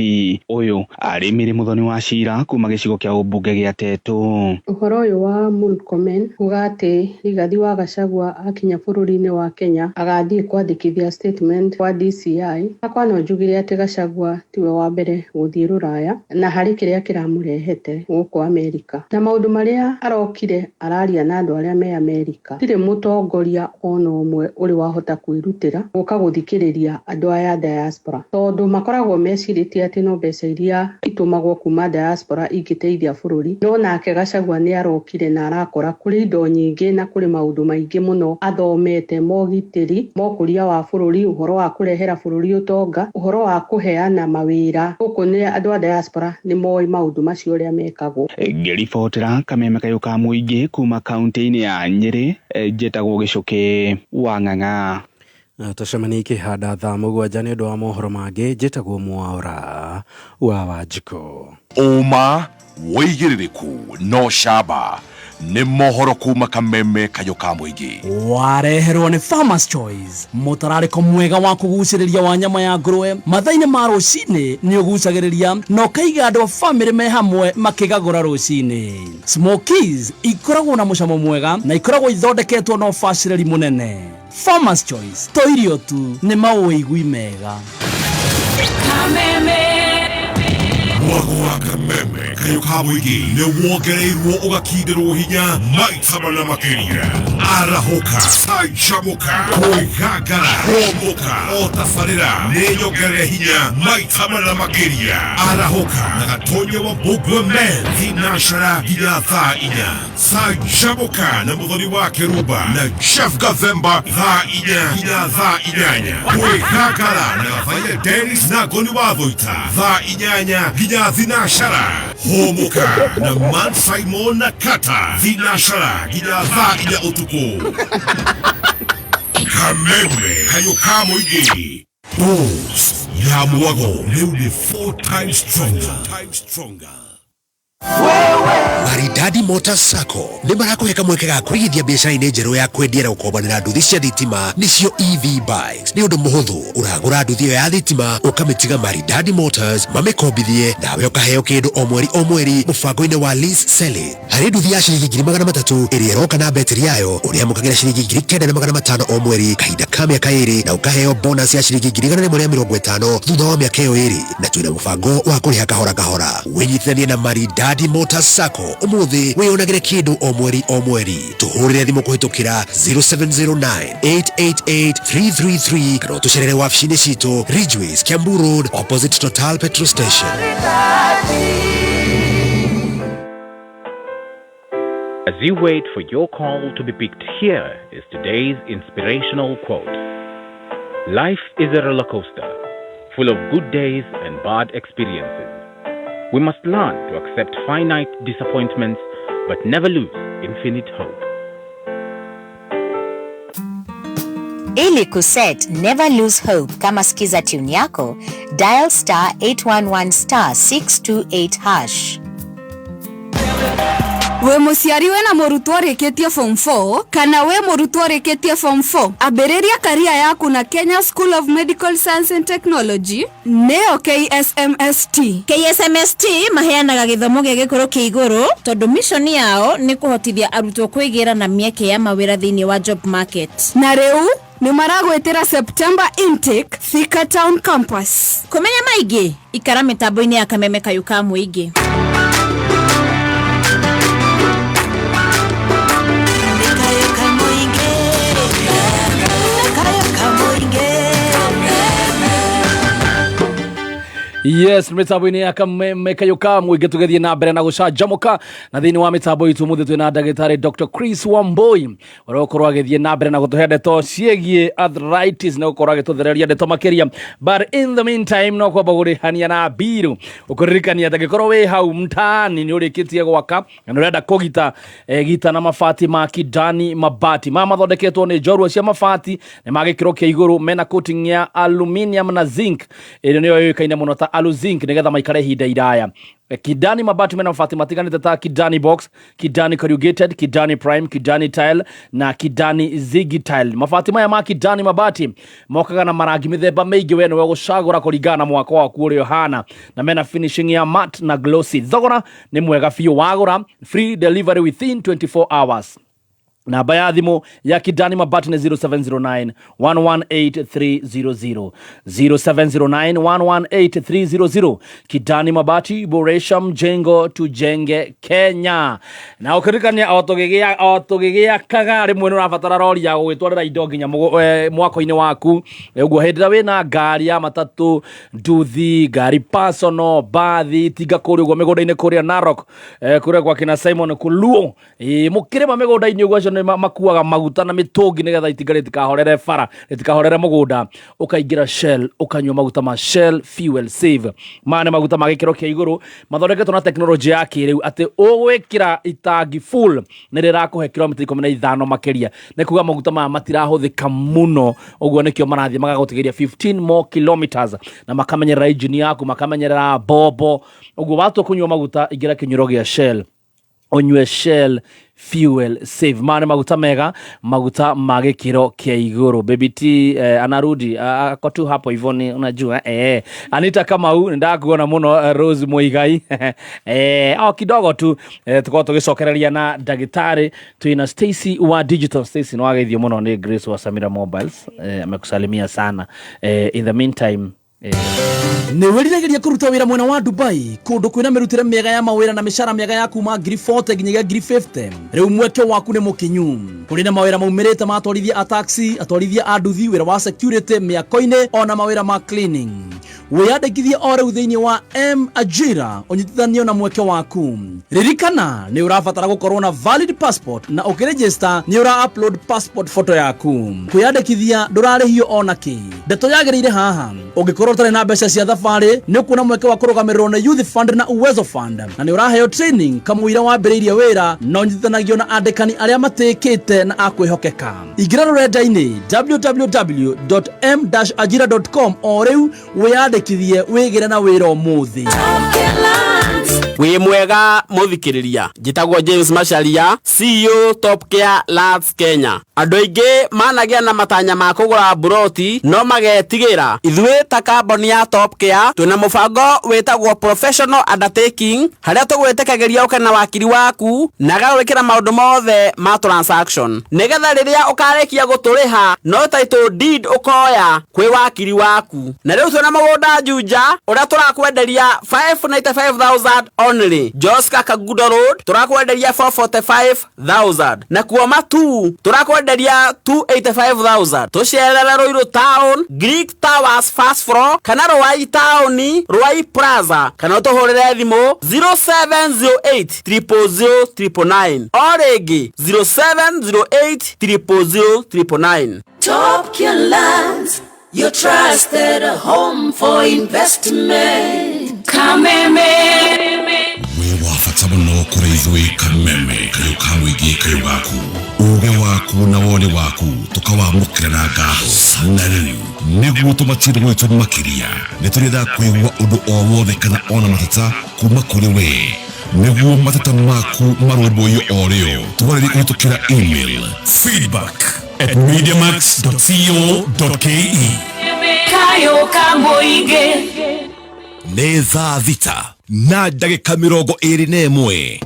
Ũyũ arĩ Mary Muthoni wa Cira kuma gĩcigo kĩa ũmbunge gĩa Tetũ. Ũhoro ũyũ wa Murkomen kuga atĩ Rigathi wa Gachagua akinya bũrũri-inĩ wa Kenya agathiĩ kwandĩkithia statement kwa DCI. Hakwa no njugire atĩ Gachagua tiwe wa mbere gũthiĩ rũraya na harĩ kĩrĩa kĩramũrehete gũkũ Amerika, na maũndũ marĩa arokire araria na andũ arĩa me Amerika. Tirĩ mũtongoria ona ũmwe ũrĩ wahota kwĩrutĩra gũka gũthikĩrĩria andũ aya diaspora, tondũ makoragwo mecirĩtie atĩ no mbeca iria itũmagwo kuma diaspora ingĩteithia bũrũri. No nake Gachagua nĩ arokire na arakora kũrĩ indo nyingĩ na kũrĩ maũndũ maingĩ mũno athomete, mogitĩri, mokũria wa bũrũri, ũhoro wa kũrehera bũrũri ũtonga, ũhoro wa kũheana mawĩra. Gũkũ nĩ andũ a diaspora nĩ moĩ maũndũ macio ũrĩa mekagwo. Ngĩribotera kameme kayũ ka mũingĩ kuma kaunti-inĩ ya Nyĩrĩ, njĩtagwo Gĩcũkĩ wa Ng'ang'a. Tũcemanie ikĩhanda thaa 7 nĩ ũndũ wa mohoro mangĩ. Njĩtagwo Mwaũra wa Wanjikũ. Ũma, wĩigĩrĩrĩku no camba nĩ mohoro kuma kameme kayũ ka mũingĩ. Wareherwo nĩ Farmers Choice, mũtararĩko mwega wa kũgucĩrĩria wa nyama ya ngũrwe mathaa-inĩ ma rũcinĩ nĩ ũgucagĩrĩria na ũkaiga andũ a bamĩrĩ me hamwe makĩgagũra rũcinĩ. Smokies ikoragwo na mũcamo mwega na ikoragwo ithondeketwo na ũbacĩrĩri mũnene. Farmers Choice, to irio tu, nĩ maũigui mega. Kameme. Mwago wa kameme kayũ ka mũingĩ nĩ wongereirwo ũgakindĩrwo hinya maita mana makĩria. Arahũka, canjamũka, kwĩgangara, kũmbũka, o tabarĩra nĩ nyongerere hinya maita mana makĩria. Arahũka na Gatonya wa Mbũmbua Men thinacara nginya thaa 4. Canjamũka na Mũthoni wa Kĩrumba na Jeff Gathemba thaa 4 nginya thaa 8. Kwĩgangara na Gathaiya Dennis na Ngoni wa Thũita thaa 8 nginya thinacara. Hũmũka na Man Simon na Kata thinacara nginya thaa 4 ũtukũ. Kameme kayũ ka mũingĩ. Boost ya mwago rĩu nĩ 4 times stronger. Maridadi Motors Sacco nĩ marakũhe kamweke ga kũigithia biacara-inĩ njerũ ya kwendia na gũkombanĩra nduthi cia thitima, nĩcio EV bikes. Nĩ ũndũ mũhũthũ, ũragũra nduthi ĩyo ya thitima ũkamĩtiga Maridadi Motors mamĩkombithie, nawe ũkaheo kĩndũ o mweri o mweri mũbango-inĩ wa lease selling. Harĩ nduthi ya ciringi 300,000 ĩrĩa ĩroka na betiri yayo, ũrĩamũkagĩra ciringi 9,500 o mweri kahinda ka mĩaka 2, na ũkaheo bonus ya ciringi 150,000 thutha wa mĩaka ĩyo 2, na twĩna mũbango wa kũrĩha kahora kahora. Wĩnyitithanie na Maridadi Motors Sacco ũmũthĩ, wĩyonagĩre kĩndũ o mweri o mweri. Tũhũrĩre thimũ kũhĩtũkĩra 0709 888 333 kana ũtũcerere wabici-inĩ citũ Ridgeways, Kiambu Road, opposite Total petrol station. As you wait for your call to be picked, here is today's inspirational quote. Life is a roller coaster, full of good days and bad experiences. We must learn to accept finite disappointments, but never lose infinite hope. Ili kuset Never Lose Hope kama skiza tune yako, dial star 811 star 628 hash. Wĩ mũciari wĩna mũrutwo ũrĩkĩtie form 4 kana wĩ mũrutwo ũrĩkĩtie form 4, ambĩrĩria career yaku na Kenya School of Medical Science and Technology, nĩyo KSMST. KSMST maheanaga gĩthomo gĩa gĩkĩro kĩa igũrũ tondũ mission yao nĩ kũhotithia arutwo kwĩgĩra na mĩeke ya mawĩra thĩinĩ wa job market. Na rĩu Nĩ maragwĩtĩra September intake Thika Town Campus. Kũmenya maingĩ ikara mĩtambo-inĩ ya Kameme Kayũ ka Mũingĩ. Yes, mitambo-inĩ ya Kameme Kayũ ka Mũingĩ tũgĩthiĩ na mbere na gũcanjamũka na thĩinĩ wa mĩtambo itũ mũthĩ twĩna ndagĩtarĩ Dr. Chris Wambui ũrĩa ũkorwo agĩthiĩ na mbere na gũtũhe ndeto ciĩgiĩ arthritis na gũkorwo agĩtũthereria ndeto makĩria. But in the meantime, no kwamba gũrĩhania na mbiru ũkũririkania atĩ angĩkorwo wĩ hau mtaani nĩ ũrĩkĩtie gwaka na nĩ ũrenda kũgita gita na mabati ma Kidani Mabati maya mathondeketwo nĩ njorua cia mabati nĩ ma gĩkĩro kĩa igũrũ, mena coating ya aluminium na zinc ĩrĩa nĩyo yũĩkaine mũno ta aluzinc nĩgetha maikare ihinda iraya. Kidani Mabati mena mabati matiganĩte ta Kidani Box, Kidani Corrugated, Kidani Prime, Kidani Tile na Kidani Ziggy Tile. Mabati maya ma Kidani Mabati mokaga na marangi mĩthemba mĩingĩ, we nĩwe gũcagũra kũringana na mwako waku ũrĩa ũhana, na mena finishing ya matte na glossy. Thogora nĩ mwega biũ, wagũra free delivery within 24 hours. Namba ya thimũ ya Kidani Mabati nĩ 0709 118300, 0709 118300. Kidani Mabati, boresha mjengo, tujenge Kenya. Na ũkĩririkania o tũgĩgĩakaga rĩmwe nĩ ũrabatara rori ya gũgĩtwarĩra indo nginya mwako-inĩ waku. Ũguo hĩndĩ ĩrĩa wĩna ngari ya matatũ, nduthi, ngari personal, bathi, tinga kũrĩa ũguo mĩgũnda-inĩ kũrĩa Narok, kũrĩa gwa kina Simon Kuluo, mũkĩrĩma mĩgũnda-inĩ ũguo acio nĩ makuaga maguta na mĩtũngi nĩgetha itinga rĩtikahorere bara, rĩtikahorere mũgũnda. Ũkaingĩra Shell ũkanyua maguta ma Shell Fuel Save. Maya nĩ maguta ma gĩkĩro kĩa igũrũ mathondeketwo na tekinoronjĩ ya kĩrĩu atĩ ũgwĩkĩra itangi full nĩ rĩrakũhe kilomita 15 makĩria, nĩ kuga maguta maya matirahũthĩka mũno, ũguo nĩkĩo marathiĩ magagũtigĩria 15 more kilometers na makamenyerera injini yaku, makamenyerera mbombo. Ũguo watua kũnyua maguta, ingĩra kĩnyuĩro gĩa Shell ũnyue Shell Fuel Save. Maya nĩ maguta mega, maguta ma gĩkĩro kĩa igũrũ. Baby T anarudi ako tu hapo hivyo ni unajua Anita Kamau nĩndakuona mũno, Rose Muigai o kidogo tu tukorwo tũgĩcokereria na ndagĩtarĩ. Twĩna Stacy wa Digital. Stacy, nĩ wageithio mũno nĩ Grace wa Samira Mobiles, amekusalimia sana. In the meantime Nĩ wĩriragĩria kũruta wĩra mwena wa Dubai, kũndũ kwĩna mĩrutĩre mĩega ya mawĩra na mĩcara mĩega ya kuma 40,000 nginyagia 50,000? Rĩu mweke waku nĩ mũkinyu. Kũrĩ na mawĩra maumĩrĩte ma atwarithia a taxi, atwarithia a nduthi, wĩra wa security mĩako-inĩ ona mawĩra ma cleaning. Wĩyandĩkithie o rĩu thĩinĩ wa M Ajira ũnyitithanio na mweke waku. Ririkana nĩ ũrabatara gũkorwo na valid passport, na ũkĩregister nĩ ũra upload passport photo yaku. Kwĩyandĩkithia ndũrarĩhio ona kĩ. Ndeto yagĩrĩire haha, ũngĩkorwo ũtarĩ na mbeca cia thabarĩ, nĩ ũkuona mweke wa kũrũgamĩrĩrwo nĩ Youth Fund na Uwezo Fund, na nĩ ũraheo training kamũira wambĩrĩirie wĩra, na ũnyitithanagio na andĩkani arĩa matĩkĩte na akwĩhokeka. Ingĩra rũrenda-inĩ www.m-ajira.com o rĩu wĩyandĩkithie wĩgĩre na wĩra ũmũthĩ. Wĩ mwega mũthikĩrĩria, njĩtagwo James Macharia, CEO Top Care Lands Kenya. Andũ aingĩ managĩa na matanya ma kũgũra mburoti no magetigĩra. Ithuĩ ta kambuni ya Top Care twĩna mũbango wĩtagwo Professional Undertaking, harĩa tũgwĩtĩkagĩria ũke na wakiri waku na agagwĩkĩra maũndũ mothe ma transaction, nĩgetha rĩrĩa ũkarĩkia gũtũrĩha no title deed ũkoya kwĩ wakiri waku. Na rĩu twĩna mũgũnda Juja ũrĩa tũrakwenderia 595,000 only. Joska Kangundo Road tũrakwenderia 445,000, na kuo Matu tũrakwenderia 285,000. Tũcerere Ruiru Town, Greek Towers first floor, kana Ruai Town, Ruai Plaza, kana ũtũhũrĩre thimũ 0708 000 999, o rĩngĩ 0708 000 999. Top Care Lands, your trusted home for investment. Kameme. Wĩ wa bata mũno kũrĩ ithuĩ Kameme Kayũ ka Mũingĩ, kayũ gaku, uge waku na woni waku tũkawamũkĩra na ngatho. Na rĩu nĩguo tũmatire gwitũ makĩria, nĩ tũrĩendaga kũigua ũndũ o wothe kana ona mateta kuma kũrĩ we, nĩguo mateta maku marũmbũiyo o rĩo. Twarĩrie kũhĩtũkĩra email feedback@mediamax.co.ke. Kayo ka Mũingĩ. Nĩ thaa 6:21.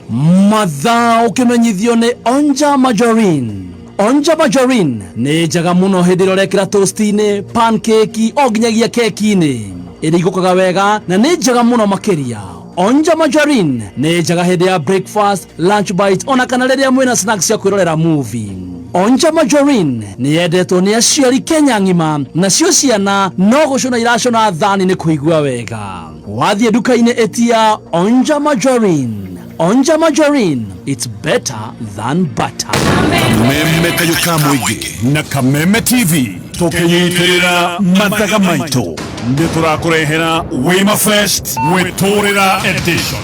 Mathaa ũkĩmenyithio nĩ Onja Majorin. Onja margarine nĩ njega mũno hĩndĩ ĩrĩa ũrekĩra toast-inĩ, pancake o nginyagia keki-inĩ. Ĩringũkaga wega na nĩ njega mũno makĩria. Onja margarine nĩ njega hĩndĩ ya breakfast, lunch bite ona kana rĩrĩa mwĩna snacks cia kwĩrorera movie. Onja margarine nĩ yendetwo nĩ aciari Kenya ng'ima, nacio ciana no gũcũna iracũna thani nĩ kũigua wega. Wathiĩ nduka-inĩ ĩtia Onja margarine. Onja margarine, it's better than butter. Kameme kayũ ka mũingĩ na Kameme TV tũkĩnyitĩrĩra mathaga maitũ nĩ tũrakũrehera Wima Fest gwĩtũrĩra edition.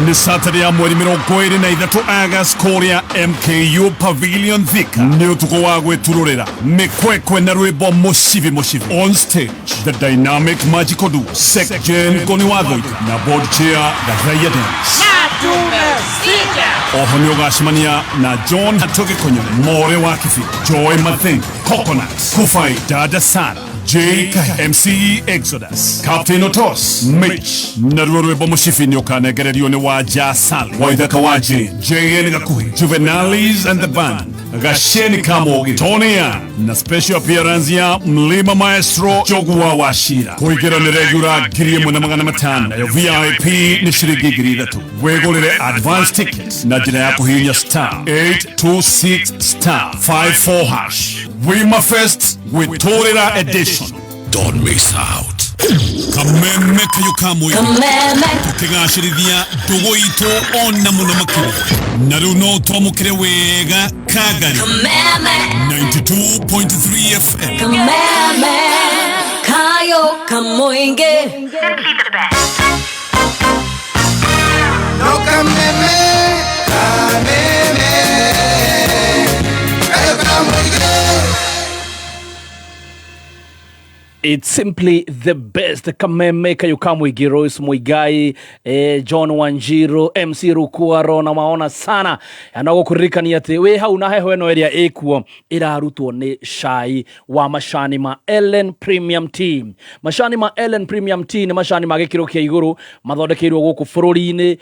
Nĩ Saturday ya mweri 23 August kũrĩa MKU Pavilion Thika. Nĩ ũtukũ wa gwĩturũrĩra mĩkwekwe na rwĩmbo mũcibi mũcibi. On stage, the dynamic magical duo Sek Jane Ngoni wa Thũika na board chair Gathaiya Dennis. Oho nĩ ũgacemania na John Hatoge Konyore, More wa Kibira, Joy Mathenge, Coconut, Kufai, Dada Sara, J Kahi, MC Exodus, Captain Otos, Mitch, naruo rwĩmbo mũcibi nĩ ũkanengererio nĩ Wanja Sali, Waithaka wa Jane, JN Gakuhi, Juvenalis and the Band, Gasheni Kamogi, Tony Young, na special appearance ya Mlima Maestro Jogua wa Shira. Kũingĩra nĩ regular 1,500, nayo VIP nĩ ciringi 3,000. Wĩgũrĩre advance ticket na njĩra ya kũhihinya star 826 star 54 hash. Wima Fest gwĩtũrĩra edition. Don't miss out. Kameme kayũ ka mũingĩ. Kameme. Tũkĩgacĩrithia ndũgũ itũ ona mũno makĩria. Na rĩu no twamũkĩre wega Kangari. Kameme. 92.3 FM. Kameme. Kayo kamoinge. Simply the best. No kameme, kameme, kayo kamoinge. It's simply the best. Kameme kayũ ka mũingĩ, Royce Muigai, John Wanjiru, MC Rukuaro na maona sana na gũkũririkania atĩ wĩ hau na heho ĩno ĩrĩa ĩkuo ĩrarutwo nĩ cai wa macani ma Ellen Premium Tea. Macani ma Ellen Premium Tea nĩ macani ma gĩkĩro kĩa igũrũ mathondekeirwo gũkũ bũrũri-inĩ,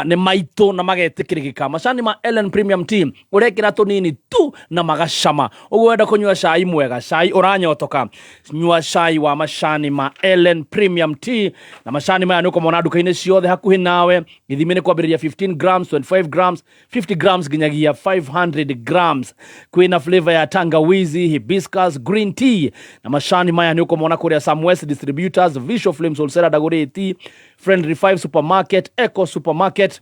nĩ maitũ na magetĩkĩrĩkĩka. Macani ma Ellen Premium Tea ũrekĩra tũnini tu na magacama. Ũguo wenda kũnyua cai mwega, cai ũranyotoka, nyua cai wa macani ma Ellen Premium Tea. Na macani maya nĩ ũkũmona nduka-inĩ ciothe hakuhĩ nawe. Gĩthimi nĩ kwambĩrĩria 15 grams, 25 grams, 50 grams nginyagia 500 grams. Kwĩna flavor ya tangawizi, hibiscus, green tea. Na macani maya nĩ ũkũmona kũrĩa Samwest Distributors, Visual Flames Wholesaler, Dagoretti, Friendly 5 Supermarket, Eco Supermarket,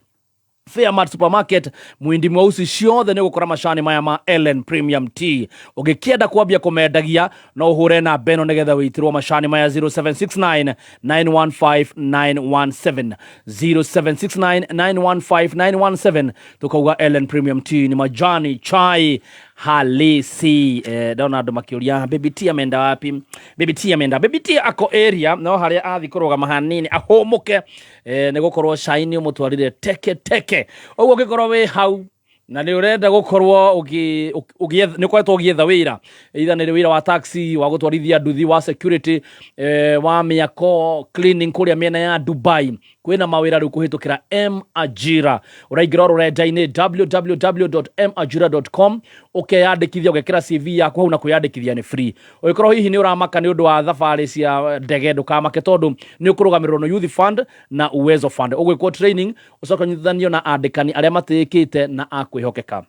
Fairmart Supermarket, Muindi Mweusi, ciothe nĩ ũgũkora macani maya ma Ellen Premium Tea. Ũngĩkĩenda kwambia kũmendagia no ũhũre namba ĩno nĩgetha wĩitĩrwo macani maya 0769 915 917, 0769 915 917. Tukauga Ellen Premium Tea ni majani chai halisi. Ndona andũ makĩũria Baby T ameenda wapi? Baby T ameenda, Baby T ako area no harĩa athi kũrũgama hanini ahũmũke, nĩ gũkorwo cai nĩ ũmũtwarire teke teke. Ũguo ũngĩkorwo wĩ hau na nĩ ũrenda gũkorwo nĩ ũkoretwo ũgĩetha wĩra, either nĩ wĩra wa taxi, wa gũtwarithia nduthi, wa security, wa mĩako, cleaning kũrĩa mĩena ya Dubai, kwĩna mawĩra rĩu kũhĩtũkĩra M Ajira. Ũraingĩra rũrenda-inĩ www.majira.com, ũkeyandĩkithia, ũgekĩra CV yaku hau, na kwĩyandĩkithia nĩ free. Ũngĩkorwo hihi nĩ ũramaka nĩ ũndũ wa thabarĩ cia ndege, ndũkamake tondũ nĩ ũkũrũgamĩrĩrwo nĩ Youth Fund na Uwezo Fund. Ũgwĩkwo training, ũcoke ũnyitithanio na andĩkani arĩa matĩĩkĩte na a kwĩhokeka.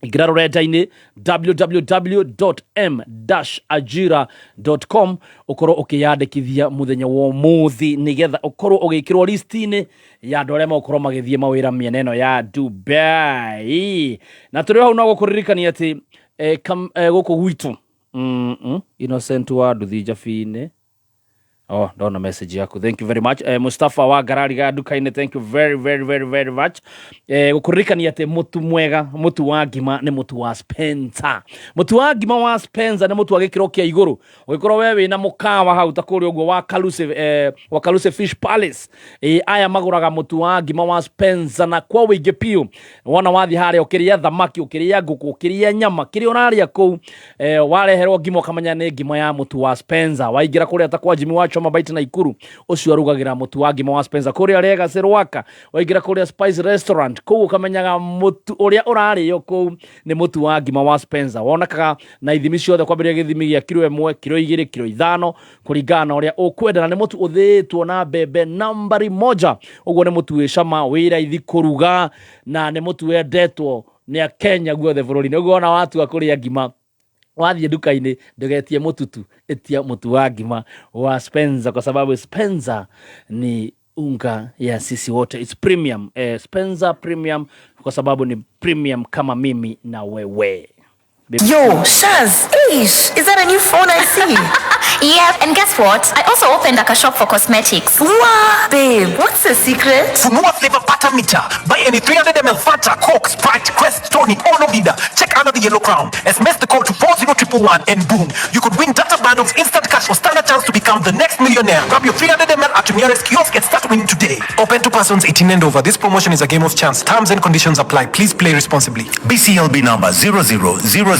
Ingĩra rũrenda-inĩ www.m-ajira.com, ũkorwo ũkĩyandĩkithia mũthenya wa ũmũthĩ nĩgetha ũkorwo ũgĩkĩrwo listi-inĩ ya andũ arĩa megũkorwo magĩthiĩ mawĩra mĩena ĩno ya Dubai. Na tũrĩ o hau no gũkũririkania atĩ gũkũ gwitũ Innocent wa nduthi Njabi-inĩ. Oh, ndona message yaku. Thank you very much. Mustafa wa Ngarari ga nduka-inĩ, thank you very very very very much. Gũkũririkania atĩ mũtu mwega, mũtu wa ngima nĩ mũtu wa Spencer. Mũtu wa ngima wa Spencer nĩ mũtu wa gĩkĩro kĩa igũrũ. Ũngĩkorwo we wĩna mũkawa hau ta kũrĩa ũguo wa Kaluse, wa Kaluse Fish Palace. Aya magũraga mũtu wa ngima wa Spencer na kwa wĩingĩ biũ. Wona wathiĩ harĩa ũkĩrĩa thamaki, ũkĩrĩa ngũkũ, ũkĩrĩa nyama, kĩrĩa ũrarĩa kũu, wareherwo ngima ũkamenya nĩ ngima ya mũtu wa Spencer. Waingĩra kũrĩa ta kwa Jimmy wa Choma Bite Naikuru ũcio arugagĩra mũtu wa ngima wa Spencer kũrĩa Legacy Rwaka waingĩra kũrĩa Spice Restaurant kũu ũkamenyaga mũtu ũrĩa ũrarĩo kũu nĩ mũtu wa ngima wa Spencer wonekaga na ithimi ciothe kwambĩrĩria gĩthimi gĩa kiro 1, kiro 2, kiro 5 kũringana na ũrĩa ũkwenda na nĩ mũtu ũthĩĩtwo na mbembe nambari moja ũguo nĩ mũtu wĩ cama wĩ raithi kũruga na nĩ mũtu wendetwo nĩ akenya guothe bũrũri-inĩ ũguo ona watua kũrĩa ngima wathiĩ nduka-inĩ ndũgetie mũtu tu ĩtia mũtu wa ngima wa Spencer kwa sababu Spencer ni unga ya sisi wote. It's premium. Spencer premium kwa sababu ni premium kama mimi na wewe. Yo, Shaz, Ish, is that a new phone I see? Yeah, and guess what? I also opened like a shop for cosmetics. Wow, babe, what's the secret? Funua Flavor Butter Meter. Buy any 300 ml Fanta, Coke, Sprite, Crest, Tonic, or Novida. Check under the yellow crown. SMS the code to 40111 and boom, you could win data bundles, instant cash, or stand a chance to become the next millionaire. Grab your 300 ml at your nearest kiosk and start winning today. Open to persons 18 and over. This promotion is a game of chance. Terms and conditions apply. Please play responsibly. BCLB number 0000256.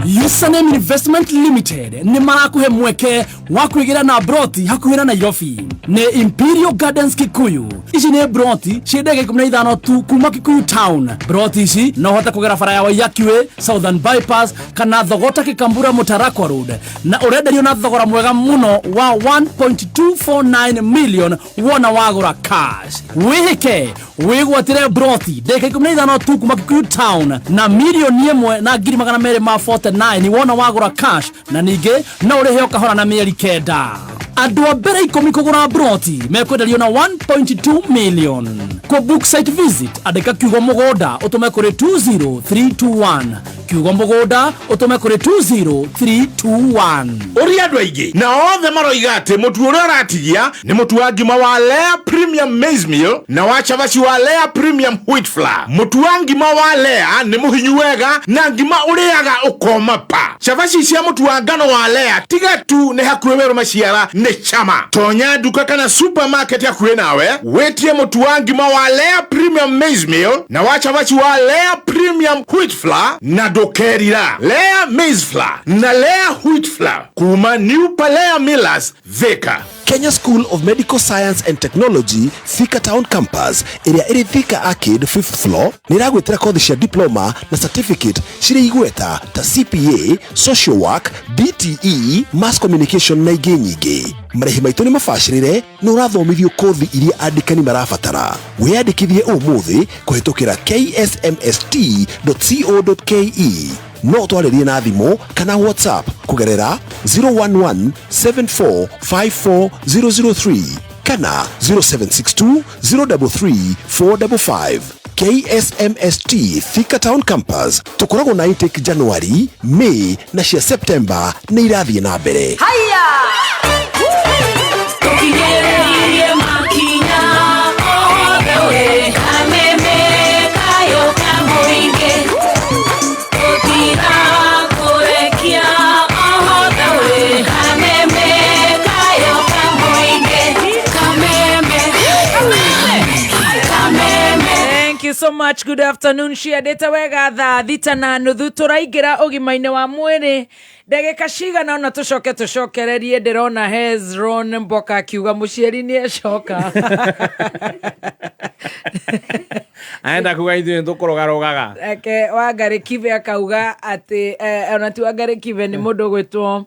Username Investment Limited nĩ marakũhe mweke wa kwĩgĩra na broti hakuhĩ na Nairobi nĩ Imperial Gardens Kikuyu. Ici nĩ broti ciĩ ndagĩka 15 tu kuma Kikuyu town. Broti ici no ũhote kũgera bara ya Waiyaki Way, Southern Bypass kana Thogota Kikambura Mutarakwa Road na ũrenderio na thogora mwega mũno wa 1.249 million wona wagũra cash. Wĩhĩke wĩgwatĩre broti ndagĩka 15 tu kuma Kikuyu town na mirioni ĩmwe na ngiri magana merĩ ma 49 wona wagũra cash na ningĩ no ũrĩhe o kahora na mĩeri 9. Andũ a mbere 10 kũgũra broti mekwenderio na 1.2 million. Kũ book site visit andĩka kiugo mũgũnda ũtũme kũrĩ 20321, kiugo mũgũnda ũtũme kũrĩ 20321. Ũria andũ aingĩ na othe maroiga atĩ mũtu ũrĩa ũratigia nĩ mũtu wa ngima wa Lea Premium Maize Meal na wa cabaci wa Lea Premium Wheat Flour. Mũtu wa ngima wa Lea nĩ mũhinyu wega na ngima ũrĩaga ũkoma pa. Cabaci cia mũtu wa ngano wa Lea tiga tu nĩ hakuhĩ werũ maciara nĩ chama. Tonya nduka kana supermarket hakuhĩ nawe wĩtie mũtu wa ngima wa Lea Premium Maize Meal na wa cabaci wa Lea Premium Wheat Flour na ndũkerira. Lea Maize Flour na Lea Wheat Flour kuma New Palea Millers Thika. Kenya School of Medical Science and Technology Thika Town Campus ĩrĩa ĩrĩ Thika Arcade 5th floor nĩ ĩragwĩtĩra kothi cia diploma na certificate cirĩ igweta ta CPA, Social Work, DTE, Mass Communication na ingĩ nyingĩ. Marĩhi maitũ nĩ mabacĩrĩre na ũrathomithio kothi iria andĩkani marabatara. Wĩyandĩkithie ũmũthĩ kũhĩtũkĩra ksmst.co.ke. No twarĩrie na thimũ kana WhatsApp kũgerera 011 7454 003 kana 0762 033 455. KSMST Thika Town Campus tũkoragwo na intake January, May na cia September nĩ irathiĩ na mbere. Haya! Tukinyĩrĩirie makinya othe we, Kameme kayo kamũingĩ. Tũtirakũrekia othe we, Kameme kayo kamũingĩ. Kameme, Kameme. Thank you so much. Good afternoon. Ciandĩte wega thaa 6:30 tũraingĩra ũgima-inĩ wa mwĩrĩ ndagĩka cigana ona tũcoke tũcokererie. Ndĩrona Hezron Mboka akiuga mũciari nĩ ecoka. Aenda kuga ithuĩ nĩtũkũrũgarũgaga. Eke Wangarĩ Kibe akauga atĩ ona ti Wangarĩ Kibe nĩ mũndũ ũgwĩtwo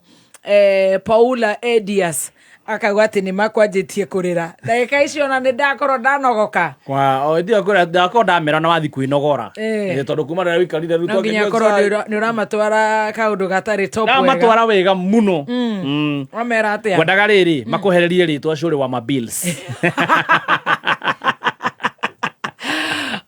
Paula Edias akauga atĩ nĩ makwanjĩtie kũrĩra ndagĩka icio ona nĩ ndakorwo ndanogoka. Kwa o ndio kũrĩa ndakorwo ndamera na wathi kwĩnogora. Tondũ kuma rĩrĩa wĩikarire rĩu no nginya twakĩnyua korwo cai. nĩ ũramatwara kaũndũ gatarĩ top wega. Ndamatwara wega mũno. Wamera atĩa? Ngwendaga rĩrĩ makũhererie rĩtwa cũrĩ wa mabills.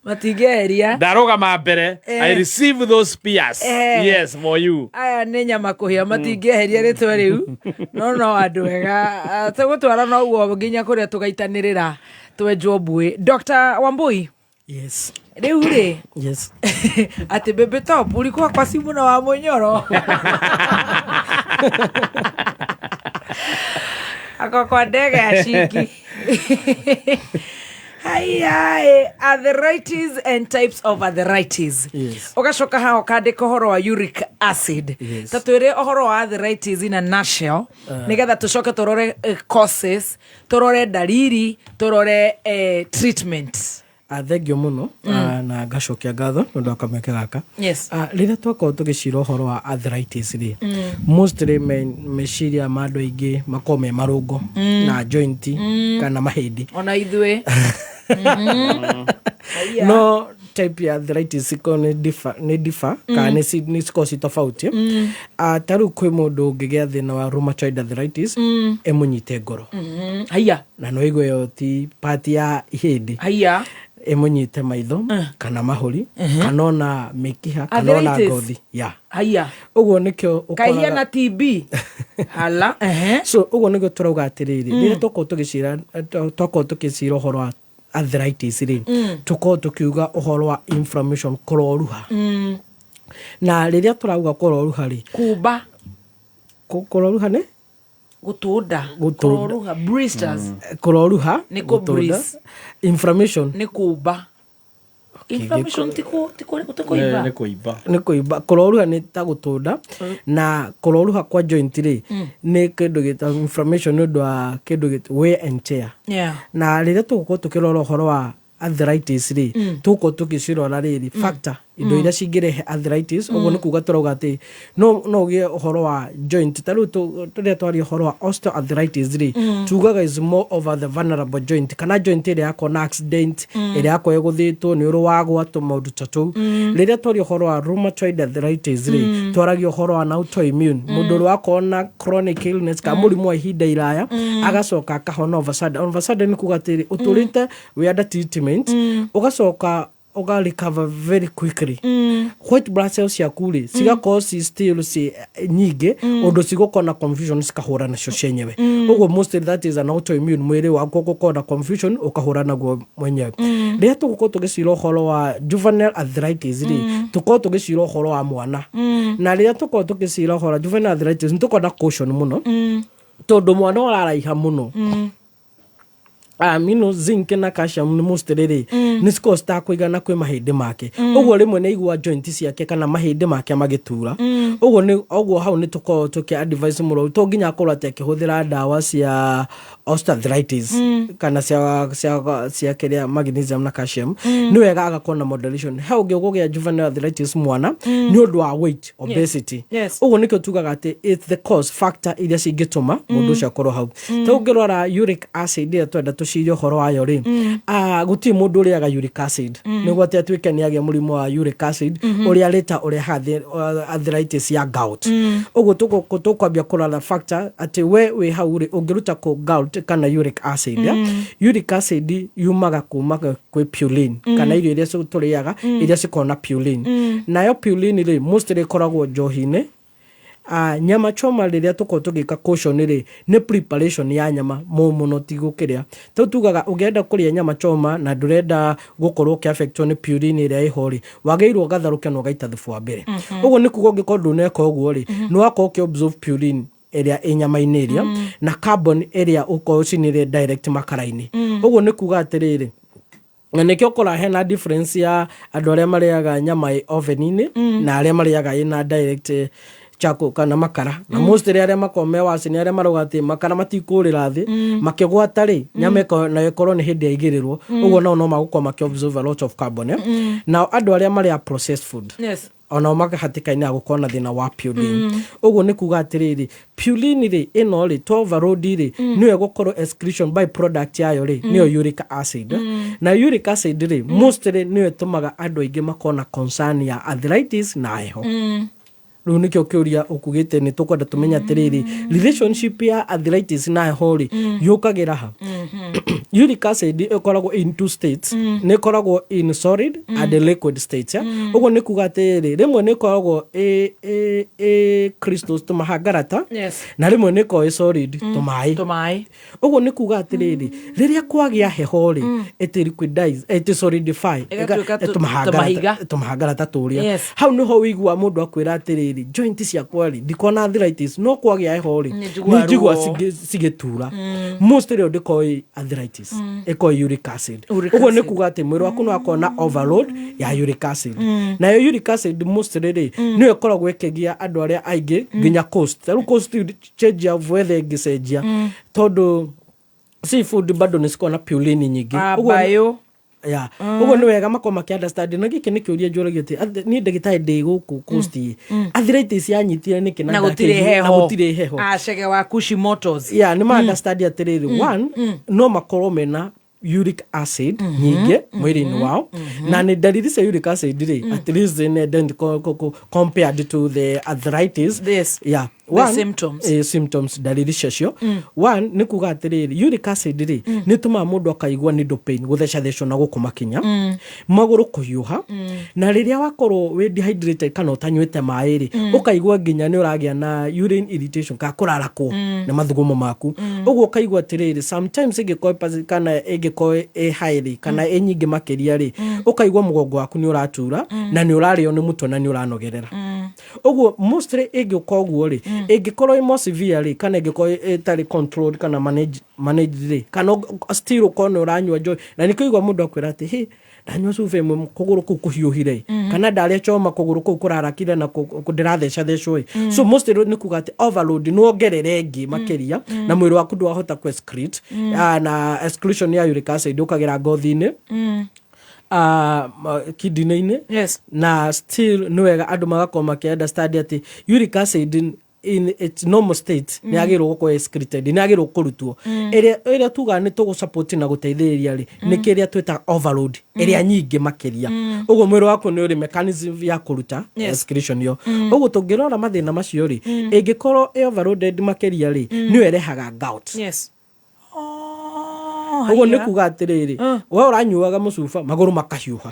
Matingĩeheria. Ndarũgama mbere I receive those spears. Yes, for you. Aya nĩ nyama kũhĩa matingĩeheria rĩtwa rĩu no andũ ega. Tũgũtwara no ũguo nginya kũrĩa tũgaitanĩrĩra twenjwo mbuĩ. Dr. Wambui. Yes. Rĩu rĩ. Yes. Atĩ Baby Top ulikuwa kwa simu na wa Mũnyoro. Ako kwa ndege ya shiki. Haiyaĩ, arthritis and types of arthritis. Yes. Ũgacoka haha ũkandĩka ũhoro wa uric acid. Yes. Ta twĩre ũhoro wa arthritis in a nutshell, nĩgetha tũcoke tũrore causes, tũrore dalili, tũrore treatment. Thengio mũno. Na ngacokia ngatho nĩ ũndũ wa kamweke gaka. Yes. Rĩrĩa twakorwo tũgĩcira ũhoro wa arthritis rĩ, mostly meciria ma andũ aingĩ makorwo me marũngo na joint kana mahĩndĩ. Ona ithuĩ. Haiya. No type ya arthritis ikorwo nĩ differ, nĩ differ kana nĩ cikorwo ci tofauti. Ta rĩu kwĩ mũndũ ũngĩgĩa thĩna wa rheumatoid arthritis ĩmũnyite ngoro. Haiya. Na no igue ĩyo ti part ya ihĩndĩ. Haiya. Ĩmũnyite maitho kana mahũri kana ona mĩkiha kana ona Arthritis? ngothi ya. Haiya. Ũguo nĩkĩo Kaihia ũkoraga na TB. Hala. Ehe. So ũguo nĩguo tũrauga atĩrĩrĩ, rĩrĩa twakorwo tũgĩcira twakorwo tũkĩcira ũhoro wa arthritis rĩ, tũkorwo tũkiuga ũhoro wa inflammation, kũroruha. Na rĩrĩa tũrauga kũroruha rĩ, Kumba. Kũroruha nĩ Gũtũnda. Gũtũnda. Kũroruha. Blisters. Kũroruha, Nĩ kũ gũtũnda. bliss. Inflammation. Nĩ kumba. Inflammation ti kũimba. Nĩ kũimba. Nĩ kũimba. Kũroruha nĩ ta gũtũnda, na kũroruha kwa joint rĩ, nĩ kĩndũ gĩta inflammation nĩ ũndũ wa kĩndũ gĩta wear and tear. Na rĩrĩa tũgũkorwo tũkĩrora ũhoro wa arthritis rĩ, tũgũkorwo tũgĩcirora rĩrĩ factor, indo iria cingĩrehe arthritis. Ũguo nĩ kuga tũrauga atĩ no ũgĩe ũhoro wa joint. Ta rĩu rĩrĩa twaria ũhoro wa osteoarthritis rĩ, tugaga is more over the vulnerable joint, kana joint ĩrĩa yakorwo na accident, ĩrĩa yakorwo ĩgũthĩtwo nĩ ũrĩ wagwa, tũmaũndũ ta tũu. Rĩrĩa twaria ũhoro wa rheumatoid arthritis rĩ, twaragia ũhoro wa autoimmune, mũndũ ũrĩa wakorwo na chronic illness kana mũrimũ wa ihinda iraya, agacoka akahona over sudden. Over sudden nĩ kuga atĩrĩ, ũtũrĩte wĩ under treatment, ũgacoka ũga recover very quickly. White blood cells ciaku rĩ, cigakorwo ci still ci nyingĩ, ũndũ cigũkorwo na confusion, cikahũra nacio cienyewe. Ũguo mostly that is an autoimmune, mwĩrĩ waku ũgũkorwo na confusion, ũkahũra naguo mwenyewe. Rĩrĩa tũgũkorwo tũgĩcira ũhoro wa juvenile arthritis rĩ, tũkorwo tũgĩcira ũhoro wa mwana. Na rĩrĩa tũkorwo tũgĩcira ũhoro wa juvenile arthritis, nĩ tũkorwo na caution mũno, tondũ mwana ũraraiha mũno, amino zinc na calcium nĩ mostly rĩ, nĩ cikoragwo citakũigana kwĩ mahĩndĩ make. Ũguo rĩmwe nĩ aigua joint ciake kana mahĩndĩ make magĩtura. Ũguo nĩ ũguo hau nĩ tũkoragwo tũkĩ advise mũrwaru to nginya akorwo atĩ akĩhũthĩra ndawa cia osteoarthritis kana cia kĩrĩa magnesium na calcium. Nĩ wega agakorwo na moderation. He ũngĩ ũkũgĩa juvenile arthritis mwana nĩ ũndũ wa weight, obesity. Ũguo nĩkĩo tugaga atĩ it's the cause factor iria cingĩtũma mũndũ ũcio akorwo hau. Ta ũngĩrora uric acid ĩrĩa twenda tũcirie ũhoro wayo rĩ, gũtirĩ mũndũ ũrĩaga uric acid nĩguo atĩ atuĩke nĩ agĩa mũrimũ wa uric acid ũrĩa rĩta ũrehaga arthritis ya gout. Ũguo tũkwambia kũrora factor atĩ we wĩ hau rĩ, ũngĩruta kũ gout kana uric acid, ya? Uric acid yumaga kuma kwĩ purine kana irio iria tũrĩaga iria cikoragwo na purine. Nayo purine rĩ, mostly ĩkoragwo njohi-inĩ. Nyama choma, rĩrĩa tũkorwo tũgĩka caution rĩ, nĩ preparation ya nyama mũno ti gũkĩrĩa. Tau tugaga ũngĩenda kũrĩa nyama choma na ndũrenda gũkorwo ũkĩ-affectwo nĩ purine ĩrĩa ĩho rĩ, wagĩrĩirwo ũgatherũkia na ũgaita thubu wa mbere. Ũguo nĩ kuga ũngĩkorwo ndũneka ũguo rĩ, nĩ wakorwo ũkĩ absorb purine ĩrĩa ĩ nyama-inĩ ĩrĩa na carbon ĩrĩa ũkorwo ũcinĩre direct makara-inĩ. Ũguo nĩ kuga atĩrĩrĩ, na nĩkĩo ũkoraga hena difference ya andũ arĩa marĩaga nyama ĩ oven-inĩ na arĩa marĩaga ĩna direct charcoal kana makara. Na mostly arĩa makoragwo me waci nĩ arĩa marauga atĩ makara matikũrĩra thĩ makĩgwata rĩ, nyama nayo ĩkorwo nĩ hĩndĩ yaigĩrĩrwo. Ũguo nao no magũkorwo makĩ absorb a lot of carbon, eh? Nao andũ arĩa marĩa processed food, onao makahatĩka-inĩ ya gũkorwo na thĩna wa purine. Ũguo nĩ kuga atĩrĩrĩ, purine rĩ, ĩno rĩ, to overload rĩ, nĩyo ĩgũkorwo excretion by product yayo rĩ, nĩyo uric acid. Na uric acid rĩ, mostly nĩyo ĩtũmaga andũ aingĩ makorwo na concern ya arthritis na heho. Rĩu nĩkĩo kĩũria ũkugĩte nĩ tũkwenda tũmenye atĩrĩrĩ, relationship ya arthritis na heho rĩ, yũkagĩra ha? Uric acid ĩkoragwo in two states, nĩ ĩkoragwo in solid and liquid states, yeah? Ũguo nĩ kuga atĩrĩrĩ, rĩmwe nĩ ĩkoragwo ĩ crystals, tũmahangarata, na rĩmwe nĩ ĩkoragwo ĩ solid, tũmaĩ. Tũmaĩ. Ũguo nĩ kuga atĩrĩrĩ, rĩrĩa kwagĩa heho rĩ, it liquidize, it solidify. Ĩgatuĩka tũmahiga. Tũmahangarata tũrĩa. Hau nĩho wĩigua mũndũ akwĩra atĩrĩrĩ, joint ciakwa rĩ, ndikona arthritis, no kwagĩa heho rĩ, Nĩ njiguaga nĩ njigua ruo. cigĩtura. Mostly ĩyo ndĩkoragwo ĩ arthritis, ĩkoragwo uric acid. Uric Ũguo nĩ acid. kuga atĩ mwĩrĩ waku nĩ wakorwo na overload ya uric acid. Nayo uric acid mostly rĩ, nĩyo ĩkoragwo ĩkĩgia andũ arĩa aingĩ nginya coast. Ta rĩu coast, change of weather ĩngĩcenjia, tondũ seafood bado nĩ cikoragwo na purine nyingĩ. Ah, Ũguo mbayũ. Ya, ũguo nĩ wega makorwo makĩ understand. Na gĩkĩ nĩ kĩũria njũragio atĩ niĩ ndagĩtarĩ ndĩ gũkũ coast ĩ, arthritis yanyitire nĩkĩ Na gũtirĩ ndakĩigua- heho. Na gũtirĩ heho? Acege wa Kushi Motors. Ya, nĩ ma understand atĩrĩrĩ, one, no makorwo mena uric acid nyingĩ mwĩrĩ-inĩ wao, na nĩ ndariri cia uric acid rĩ, at least in compared to the arthritis. Yeah. The One, symptoms. Symptoms, ndariri ciacio, one nĩ kuga atĩrĩrĩ, uric acid rĩ, nĩ tũmaga mũndũ akaigua needle pain, gũthecathecwo na gũkũ makinya, magũrũ kũhiũha, na rĩrĩa wakorwo wĩ dehydrated kana ũtanyuĩte maĩ rĩ, ũkaigua nginya nĩ ũragĩa na urine irritation kana kũrarakwo nĩ mathugumo maku. Ũguo ũkaigua atĩrĩrĩ, sometimes ĩngĩkorwo kana ĩngĩkorwo ĩ high rĩ, kana ĩ nyingĩ makĩria rĩ, ũkaigua mũgongo waku nĩ ũratura na nĩ ũrarĩo nĩ mũtwe na nĩ ũranogerera. Ũguo mostly ĩngĩũka ũguo rĩ, ĩngĩkorwo ĩ more severe rĩ, kana ĩngĩkorwo ĩtarĩ controlled kana managed rĩ, kana still ũkorwo nĩ ũranyua njohi, na nĩkĩo igua mũndũ akwĩra atĩ, "Hĩ, ndanyua cuba ĩmwe kũgũrũ kũu kũhiũhire," kana, "Ndarĩa choma kũgũrũ kũu kũrarakire na ndĩrathecathecwo ĩ." So mostly nĩ kuga atĩ overload nĩ wongerere ĩngĩ makĩria na mwĩrĩ waku ndwahota kũ excrete. Ah, na excretion ya uric acid ũkagĩra ngothi-inĩ, kidney-inĩ. Na still nĩ wega andũ magakorwo makĩ understand atĩ uric acid in its normal state nĩ yagĩrĩirwo gũkorwo excreted, nĩ yagĩrĩirwo kũrutwo. Ĩrĩa tugaga nĩ tũgũ na gũteithĩrĩria rĩ, nĩ kĩrĩa twĩtaga overload ĩrĩa nyingĩ makĩria. Ũguo mwĩrĩ waku nĩ ũrĩ mechanism ya kũruta excretion ĩyo. Ũguo tũngĩrora mathĩna macio rĩ, ĩngĩkorwo ĩ overloaded makĩria rĩ, nĩyo ĩrehaga gout. Ũguo nĩ kuga atĩrĩrĩ, we ũranyuaga mũcuba, magũrũ makahiũha,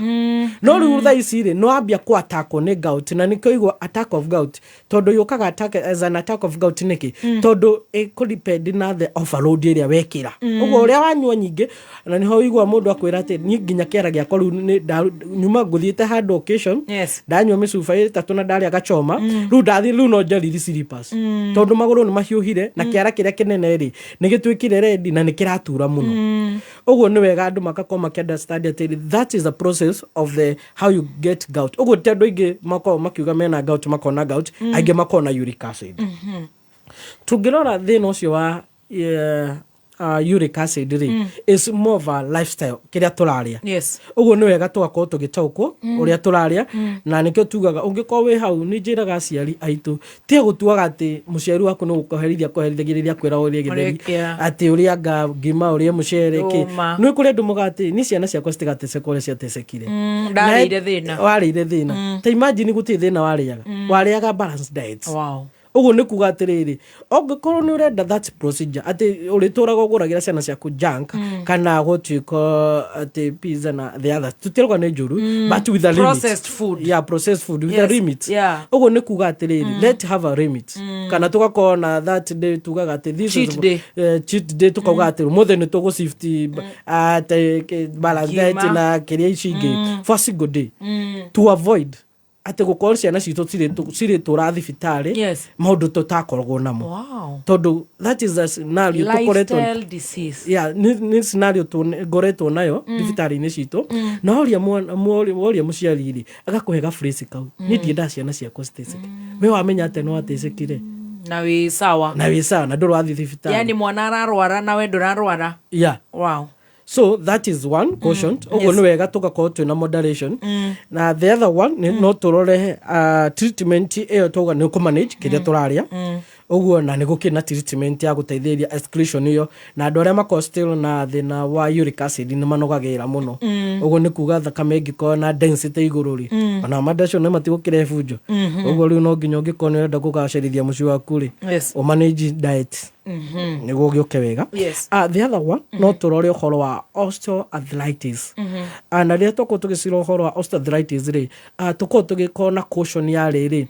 no rĩu thaa ici rĩ, nĩ wambia kũ attackwo nĩ gout. Na nĩkĩo igua attack of gout, tondũ yũkaga attack, as an attack of gout nĩkĩ? Tondũ ĩkũ na the overload ĩrĩa wekĩra. Ũguo ũrĩa wanyua nyingĩ, na nĩho ũigua mũndũ akwĩra atĩ, "Niĩ nginya kĩara gĩakwa rĩu nĩ nyuma ngũthiĩte handũ occasion, ndanyua mĩcuba 3 na ndarĩa gachoma, rĩu ndathiĩ, rĩu no njariri slippers, tondũ magũrũ nĩ mahiũhire na kĩara kĩrĩa kĩnene rĩ, nĩ gĩtuĩkire rendi na nĩ kĩratura mũno." Ũguo nĩ wega andũ makakorwo makĩ understand atĩ that is the process of the how you get gout. Ũguo ti andũ aingĩ makoragwo makiuga mena gout makona gout, aingĩ makoragwo na uric acid. Tũngĩrora thĩna ũcio wa uric acid rĩ, is more of a lifestyle, kĩrĩa tũrarĩa. Ũguo nĩ wega tũgakorwo tũgĩtaũkwo ũrĩa tũrarĩa. Na nĩkĩo tugaga ũngĩkorwo wĩ hau, nĩ njĩraga aciari aitũ tiga gũtuaga atĩ mũciari waku nĩ gũkũherithia kũherithagĩrĩria kwĩra ũrĩe gĩtheri, atĩ ũrĩa anga ngima, ũrĩe mũcere kĩ. Ndũma. Nĩ kũrĩ andũ muga atĩ ni ciana ciakwa citigateceka ũrĩa ciatecekire. Ndarĩire thĩna. Warĩire thĩna. Ta imagine, gũtirĩ thĩna warĩaga, warĩaga balanced diet. Ũguo nĩ kuga atĩrĩrĩ, ũngĩkorwo nĩ ũrenda that procedure atĩ ũrĩtũraga ũgũragĩra ciana ciaku junk, kana what you call atĩ pizza na the others, tũtirauga nĩ njũru, but with a limit. Processed food. Yeah, processed food with a limit. Ũguo nĩ kuga atĩrĩrĩ, let have a limit, kana tũgakorwo na that day tugaga atĩ this Cheat is, day. Cheat day, tukauga atĩ ũmũthĩ nĩ tũgũ shift balance diet Ngima. na kĩrĩa ici ingĩ for a single day, to avoid atĩ gũkorwo ciana citũ cirĩtũra thibitarĩ maũndũ tũtakoragwo namo. Tondũ that is a scenario tũkoretwo Lifestyle disease. Yeah, nĩ scenario ngoretwo nayo thibitarĩ-inĩ citũ. Na woria woria mũciari rĩ, agakũhe gaburaci kau, "Niĩ ndiendaga ciana ciakwa citeceke." We wamenya atĩ nĩ watecekire Na wĩ sawa. Na wĩ sawa na ndũrĩ wathiĩ thibitarĩ. Yani mwana ararwara na we ndũrarwara. So that is one caution. Ũguo nĩ wega tũgakorwo twĩna moderation. Na the other one nĩ no tũrore treatment ĩyo twauga nĩ kũmanage kĩrĩa tũrarĩa. Ũguo na nĩ gũkĩrĩ na treatment ya gũteithĩrĩria excretion ĩyo. Na andũ arĩa makoragwo still na thĩna wa uric acid nĩ manogagĩra mũno. Ũguo nĩ kuga thakame ĩngĩkorwo na density igũrũ rĩ, ona manda acio nĩ matigũkĩrehe bunjo. Ũguo rĩu no nginya ũngĩkorwo nĩ ũrenda kũgacĩrithia mũciĩ waku rĩ, ũmanage diet nĩguo gĩũke wega. The other one, no tũrore ũhoro wa osteoarthritis. Na rĩrĩa twakorwo tũgĩcira ũhoro wa osteoarthritis rĩ, tũkorwo tũgĩkorwo na caution ya rĩrĩ,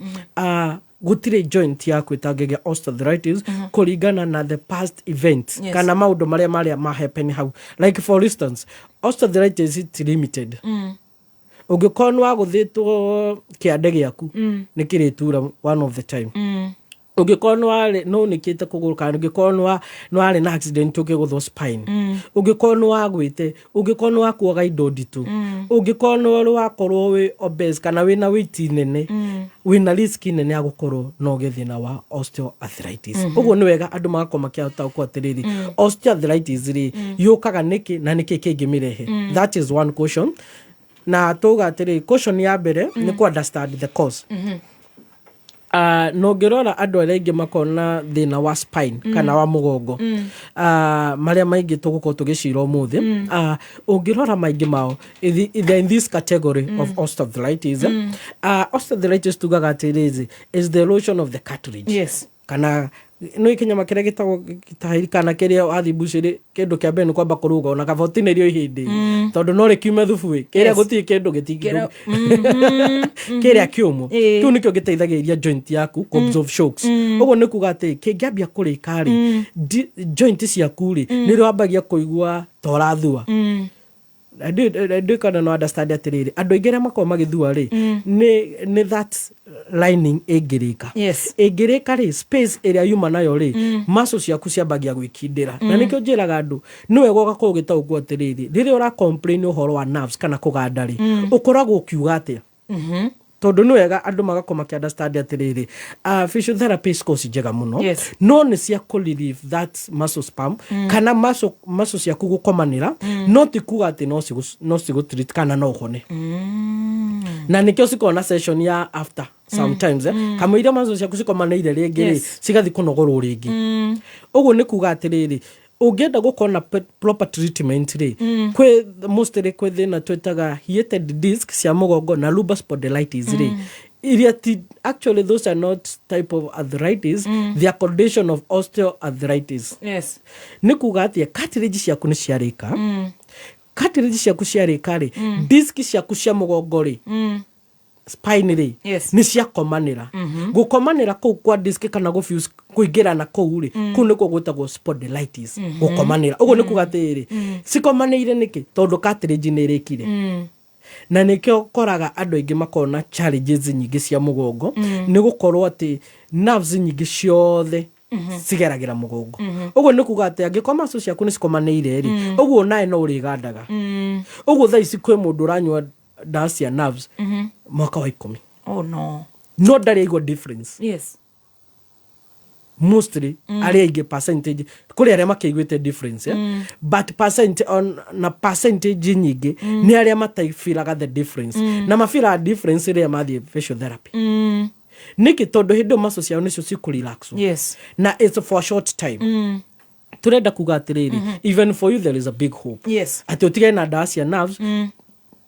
gũtirĩ joint yaku ĩtangĩgĩa osteoarthritis kũringana na the past event kana maũndũ marĩa ma happen hau. Like for instance, osteoarthritis, it's limited. Ũngĩkorwo nĩ wagũthĩtwo kĩande gĩaku, nĩ kĩrĩtura one of the time. Ũngĩkorwo nĩ ũnĩkĩte kũgũrũ, kana ũngĩkorwo nĩ warĩ na accident ũkĩgũthwo spine, ũngĩkorwo nĩ wagwĩte, ũngĩkorwo nĩ wakuaga indo nditũ, ũngĩkorwo nĩ wakorwo wĩ obese kana wĩna weight nene, wĩna risk nene ya gũkorwo no ũgĩe thĩna wa osteoarthritis. Ũguo nĩ wega andũ magakorwo makĩataũkwo atĩrĩrĩ, osteoarthritis rĩ, yũkaga nĩkĩ na nĩkĩ kĩngĩmĩrehe? That is one question. Na tuga atĩrĩ, question ya mbere nĩ kũ understand the cause. Na ũngĩrora andũ arĩa aingĩ makorwo na thĩna wa spine kana wa mũgongo, marĩa maingĩ tũgũkorwo tũgĩcira ũmũthĩ, ũngĩrora maingĩ mao they're in this category of osteoarthritis. Osteoarthritis tugaga atĩrĩrĩ, is the erosion of the cartilage, kana nĩ kĩnyama kĩrĩa gĩtagwo gĩtahĩri, kana kĩrĩa wathiĩ mbucĩrĩ, kĩndũ kĩa mbere nĩ kwamba kũrũga, ona kaba ũtinĩrio ihĩndĩ, tondũ no rĩkiume thubu ĩ kĩrĩa, gũtirĩ kĩndũ Kĩrĩa- kĩrĩa kĩũmũ. Kĩu nĩkĩo gĩteithagĩrĩria joint yaku kũ absorb shocks. Ũguo nĩ kuga atĩ kĩngĩambia kũrĩka rĩ, joint ciaku rĩ, nĩ wambagia kũigua ta ũrathua. Ndĩ kana no understand atĩrĩrĩ, andũ aingĩ arĩa makoragwo magĩthua rĩ, nĩ that lining ĩngĩrĩka. Ĩngĩrĩka rĩ, space ĩrĩa yuma nayo rĩ, muscle ciaku ciambagia gwĩkindĩra. Na nĩkĩo njĩraga andũ nĩ wega ũgakorwo ũgĩtaũkwo atĩrĩrĩ, rĩrĩa ũra complain ũhoro wa nerves kana kũganda rĩ, ũkoragwo ũkiuga atĩa? Tondũ nĩ wega andũ magakorwo makĩ understand atĩrĩrĩ, physiotherapy cikoragwo ci njega mũno, no nĩ cia kũ relieve that muscle spasm kana muscle ciaku gũkomanĩra, no ti kuga atĩ no cigũ treat kana no ũhone. Na nĩkĩo cikoragwo na session ya after sometimes, kamũira muscle ciaku cikomanĩire rĩngĩ rĩ, cigathiĩ kũnogorwo rĩngĩ. Ũguo nĩ kuga atĩrĩrĩ, ũngĩenda gũkorwo na proper treatment rĩ, kwĩ mostly kwĩ thĩna twĩtaga heated disc cia mũgongo na lumbar spondylitis rĩ, iria ti, actually those are not type of arthritis, they are condition of osteoarthritis. Nĩ kuga atĩa? Cartilage ciaku nĩ ciarĩka. Cartilage ciaku ciarĩka rĩ, disc ciaku cia mũgongo rĩ, spine rĩ, nĩ ciakomanĩra. Gũkomanĩra kũu kwa disc kana gũfuse, kũingĩrana kũu rĩ, kũu nĩkuo gwĩtagwo spondylitis, gũkomanĩra. Ũguo nĩ kuga atĩrĩrĩ, cikomanĩire nĩkĩ? Tondũ cartilage nĩ ĩrĩkire. Na nĩkĩo koraga andũ aingĩ makoragwo na challenges nyingĩ cia mũgongo, nĩ gũkorwo atĩ nerves nyingĩ ciothe cigeragĩra mũgongo. Ũguo nĩ kuga atĩ angĩkorwo muscle ciaku nĩ cikomanĩire rĩ, ũguo nawe no ũrĩgandaga. Ũguo thaa ici kwĩ mũndũ ũranyua ndawa cia nerves mwaka wa 10. Oh no. No ndarĩ aigua difference. Mostly arĩa aingĩ, percentage, kũrĩ arĩa makĩiguĩte difference, eh? But percent on, na percentage nyingĩ nĩ arĩa mataibiraga the difference, na mabiraga difference rĩrĩa mathiĩ physiotherapy. Nĩkĩ? Tondũ hĩndĩ ĩyo muscle ciao nĩcio cikũrelax. Na it's for a short time. Turenda kuga atĩrĩrĩ, even for you there is a big hope atĩ ũtigane na ndawa cia nerves,